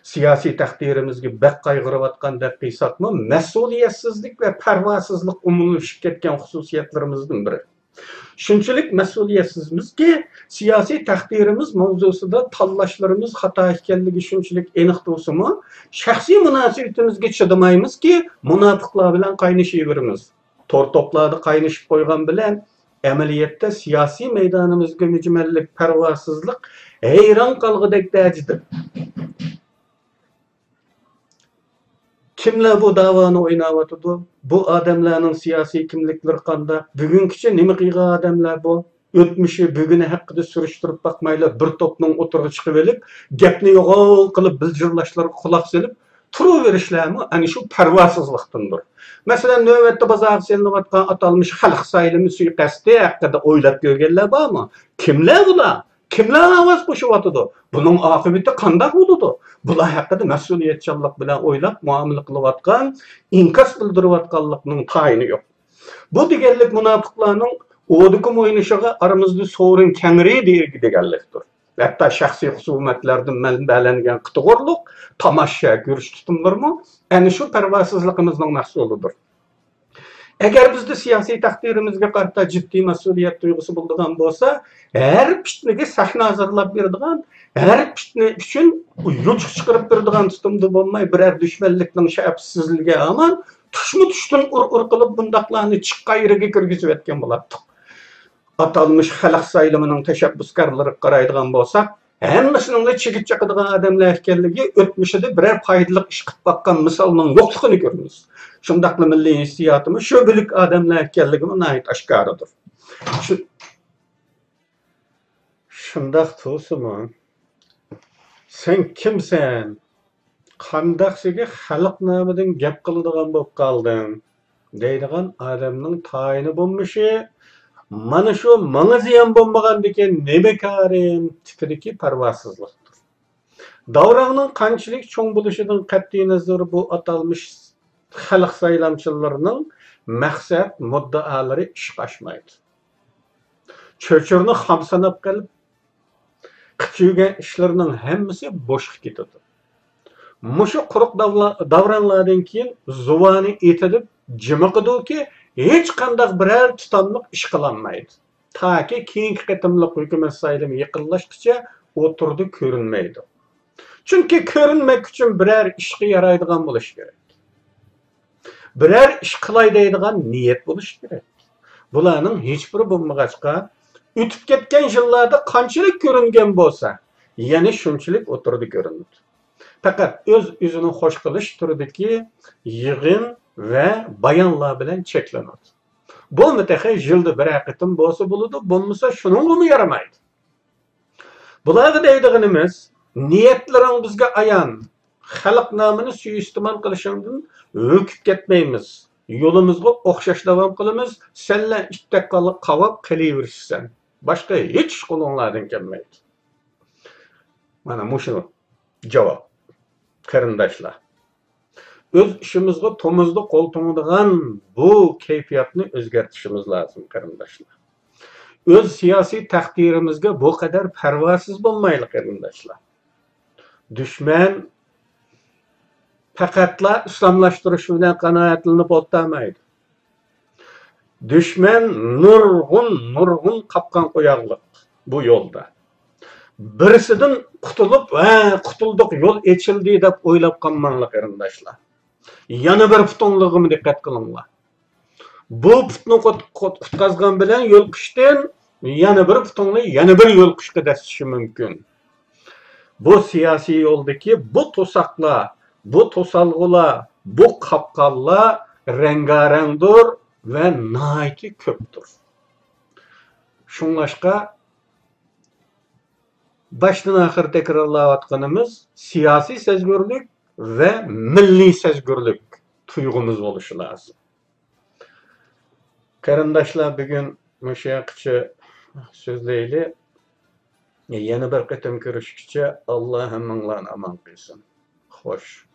سىياسىي تەقدىرىمىزگە بەك قايغۇرۇۋاتقاندەك قىلساقمۇ، مەسئۇلىيەتسىزلىك ۋە پەرۋاسىزلىق ئومۇملىشىپ كەتكەن خۇسۇسىيەتلىرىمىزدىن بىرى. شۇنچىلىك مەسئۇلىيەتسىزمىزكى، سىياسىي تەقدىرىمىز ماۋزۇسىدا تاللاشلىرىمىز خاتا ئىكەنلىكى شۇنچىلىك ئېنىق تۇرسىمۇ، شەخسىي مۇناسىۋىتىمىزگە چىدىمايمىزكى، مۇناپىقلار بىلەن قاينىشىۋېرىمىز. تور توپلاردا قاينىشىپ قويغان بىلەن، ئەمەلىيەتتە سىياسىي مەيدانىمىزغا مۈجمەللىك، پەرۋاسىزلىق، ھەيران قالغۇدەك دەرىجىدە. كىملەر بۇ داۋانى ئويناۋاتىدۇ؟ بۇ ئادەملەرنىڭ سىياسىي كىملىكلىرى قانداق؟ بۈگۈنگىچە نېمە قىلغان ئادەملەر بۇ؟ ئۆتمۈشى، بۈگۈنى ھەققىدە سۈرۈشتۈرۈپ باقمايلا، بىر توپنىڭ ئوتتۇرىغا چىقىۋېلىپ، گەپنى يوغان قىلىپ، بىلجىرلاشلارغا قۇلاق سېلىپ تۇرۇۋېرىشلەرمۇ ئەنە شۇ پەرۋاسىزلىقتىندۇر. مەسىلەن، نۆۋەتتە بازارغا سېلىنىۋاتقان ئاتالمىش خەلق سايلىمى سۇيىقەستى ھەققىدە ئويلاپ كۆرگەنلەر بارمۇ؟ كىملەر بۇلار؟ كىملەر ئاۋاز قوشۇۋاتىدۇ؟ بۇنىڭ ئاقىۋىتى قانداق بولىدۇ؟ بۇلار ھەققىدە مەسئۇلىيەتچانلىق بىلەن ئويلاپ مۇئامىلە قىلىۋاتقان، ئىنكاس بىلدۈرۈۋاتقانلىقنىڭ تايىنى يوق. بۇ دېگەنلىك مۇناپىقلارنىڭ ئودىكۇم ئوينىشىغا ئارىمىزدا سورۇن كەڭرى دېگەنلىكتۇر. ھەتتا شەخسىي خۇسۇمەتلەردىن مەنبەلەنگەن قىتىغۇرلۇق، تاماشا كۆرۈش تۇتۇملىرىمۇ ئەنە شۇ پەرۋاسىزلىقىمىزنىڭ مەھسۇلىدۇر. ئەگەر بىزدە سىياسىي تەقدىرىمىزگە قارىتا جىددىي مەسئۇلىيەت تۇيغۇسى بولىدىغان بولسا، ھەر پىتنىگە سەھنە ھازىرلاپ بېرىدىغان، ھەر پىتنە ئۈچۈن يوچۇق چىقىرىپ بېرىدىغان تۇتۇمدا بولماي، بىرەر دۈشمەنلىكنىڭ شەپىسىزلىكىگە ھامان تۇشمۇ تۇشتىن ئۇر-ئۇر قىلىپ، بۇنداقلارنى چىققا يېرىگە كىرگۈزۈۋەتكەن بولاتتۇق. ئاتالمىش خەلق سايلىمىنىڭ تەشەببۇسكارلىرىغا قارايدىغان بولساق، ھەممىسىنىڭلا چىگىت چېقىدىغان ئادەملەر ئىكەنلىكى، ئۆتمۈشىدە بىرەر پايدىلىق ئىش قىلىپ باققان مىسالنىڭ يوقلۇقىنى كۆرىمىز. شۇنداقلا مىللىي ھېسسىياتىمۇ شۆبىلىك ئادەملەر ئىكەنلىكىمۇ ناھايىتى ئاشكارىدۇر. شۇ-، شۇنداق تۇرسىمۇ، سەن كىمسەن؟ قانداقسىگە خەلق نامىدىن گەپ قىلىدىغان بولۇپ قالدىڭ؟ دەيدىغان ئادەمنىڭ تايىنى بولمىشى، مانا شۇ ماڭا زىيان بولمىغاندىكىن نېمە كارىم تىپىدىكى پەرۋاسىزلىقتۇر. داۋراڭنىڭ قانچىلىك چوڭ بولۇشىدىن قەتئىينەزەر، بۇ ئاتالمىش خەلق سايلامچىلىرىنىڭ مەقسەت مۇددىئالىرى ئىشقا ئاشمايدۇ. چۆچۈرىنى خام ساناپ قېلىپ، قىلىپ يۈرگەن ئىشلىرىنىڭ ھەممىسى بوشقا كېتىدۇ. مۇشۇ قۇرۇق داۋلا-، داۋراڭلاردىن كېيىن زۇۋانى ئېتىلىپ جىمىقىدۇكى، ھېچقانداق بىرەر تۇتاملىق ئىش قىلالمايدۇ. تاكى كېيىنكى قېتىملىق ھۆكۈمەت سايلىمى يېقىنلاشقىچە ئوتتۇرىدا كۆرۈنمەيدۇ. چۈنكى كۆرۈنمەك ئۈچۈن بىرەر ئىشقا يارايدىغان بولۇش كېرەك. بىرەر ئىش قىلاي دەيدىغان نىيەت بولۇشى كېرەك. بۇلارنىڭ ھېچبىرى بولمىغاچقا، ئۆتۈپ كەتكەن يىللاردا قانچىلىك كۆرۈنگەن بولسا، يەنە شۇنچىلىك ئوتتۇرىدا كۆرۈنىدۇ. پەقەت ئۆز-ئۆزىنى خوش قىلىش تۈرىدىكى يىغىن ۋە بايانلار بىلەن چەكلىنىدۇ. بۇمۇ تېخى يىلدا بىرەر قېتىم بولسا بولىدۇ، بولمىسا شۇنىڭغىمۇ يارىمايدۇ. بۇلارغا دەيدىغىنىمىز، نىيەتلىرىڭ بىزگە ئايان، خەلق نامىنى سۇيىئىستېمال قىلىشىڭدىن ھۆركىپ كەتمەيمىز، يولىمىزغا ئوخشاش داۋام قىلىمىز، سەنلا ئىتتەك قال-، قاۋاپ قېلىۋېرىشىسەن. باشقا ھېچ ئىش قولۇڭلاردىن كەلمەيدۇ. مانا مۇشۇ جاۋاب. قېرىنداشلار، ئۆز ئىشىمىزغا تومۇزدا قول توڭىدىغان بۇ كەيپىياتنى ئۆزگەرتىشىمىز لازىم، قېرىنداشلار. ئۆز سىياسىي تەقدىرىمىزگە بۇ قەدەر پەرۋاسىز بولمايلى، قېرىنداشلار. دۈشمەن پەقەتلا ئىسلاملاشتۇرۇش بىلەن قانائەتلىنىپ ئولتۇرمايدۇ. دۈشمەن نۇرغۇن، نۇرغۇن قاپقان قويارلىق بۇ يولدا. بىرسىدىن قۇتۇلۇپ، ھە، قۇتۇلدۇق، يول ئېچىلدى دەپ ئويلاپ قالماڭلار، قېرىنداشلار. يەنە بىر پۇتۇڭلۇقىمۇ دىققەت قىلىڭلار. بۇ پۇتنى قۇت-، قۇت-، قۇتقازغان بىلەن يول قىشتىن يەنە بىر پۇتۇڭنى يەنە بىر يول قىشقا دەسسىشى مۇمكىن. بۇ سىياسىي يولدىكى بۇ توساقلار، بۇ توسالغۇلار، بۇ قاپقانلار رەڭگارەڭدۇر ۋە ناھايىتى كۆپتۇر. شۇڭلاشقا باشتىن ئاخىر تەكرارلاۋاتقىنىمىز سىياسىي سەزگۈرلۈك ۋە مىللىي سەزگۈرلۈك تۇيغۇمىز بولۇشى لازىم. قېرىنداشلار، بۈگۈن مۇشۇ ياققىچە سۆزلەيلى. يەنە بىر قېتىم كۆرۈشكىچە، ئاللا ھەممىڭلارنى ئامان قىلسۇن. خوش.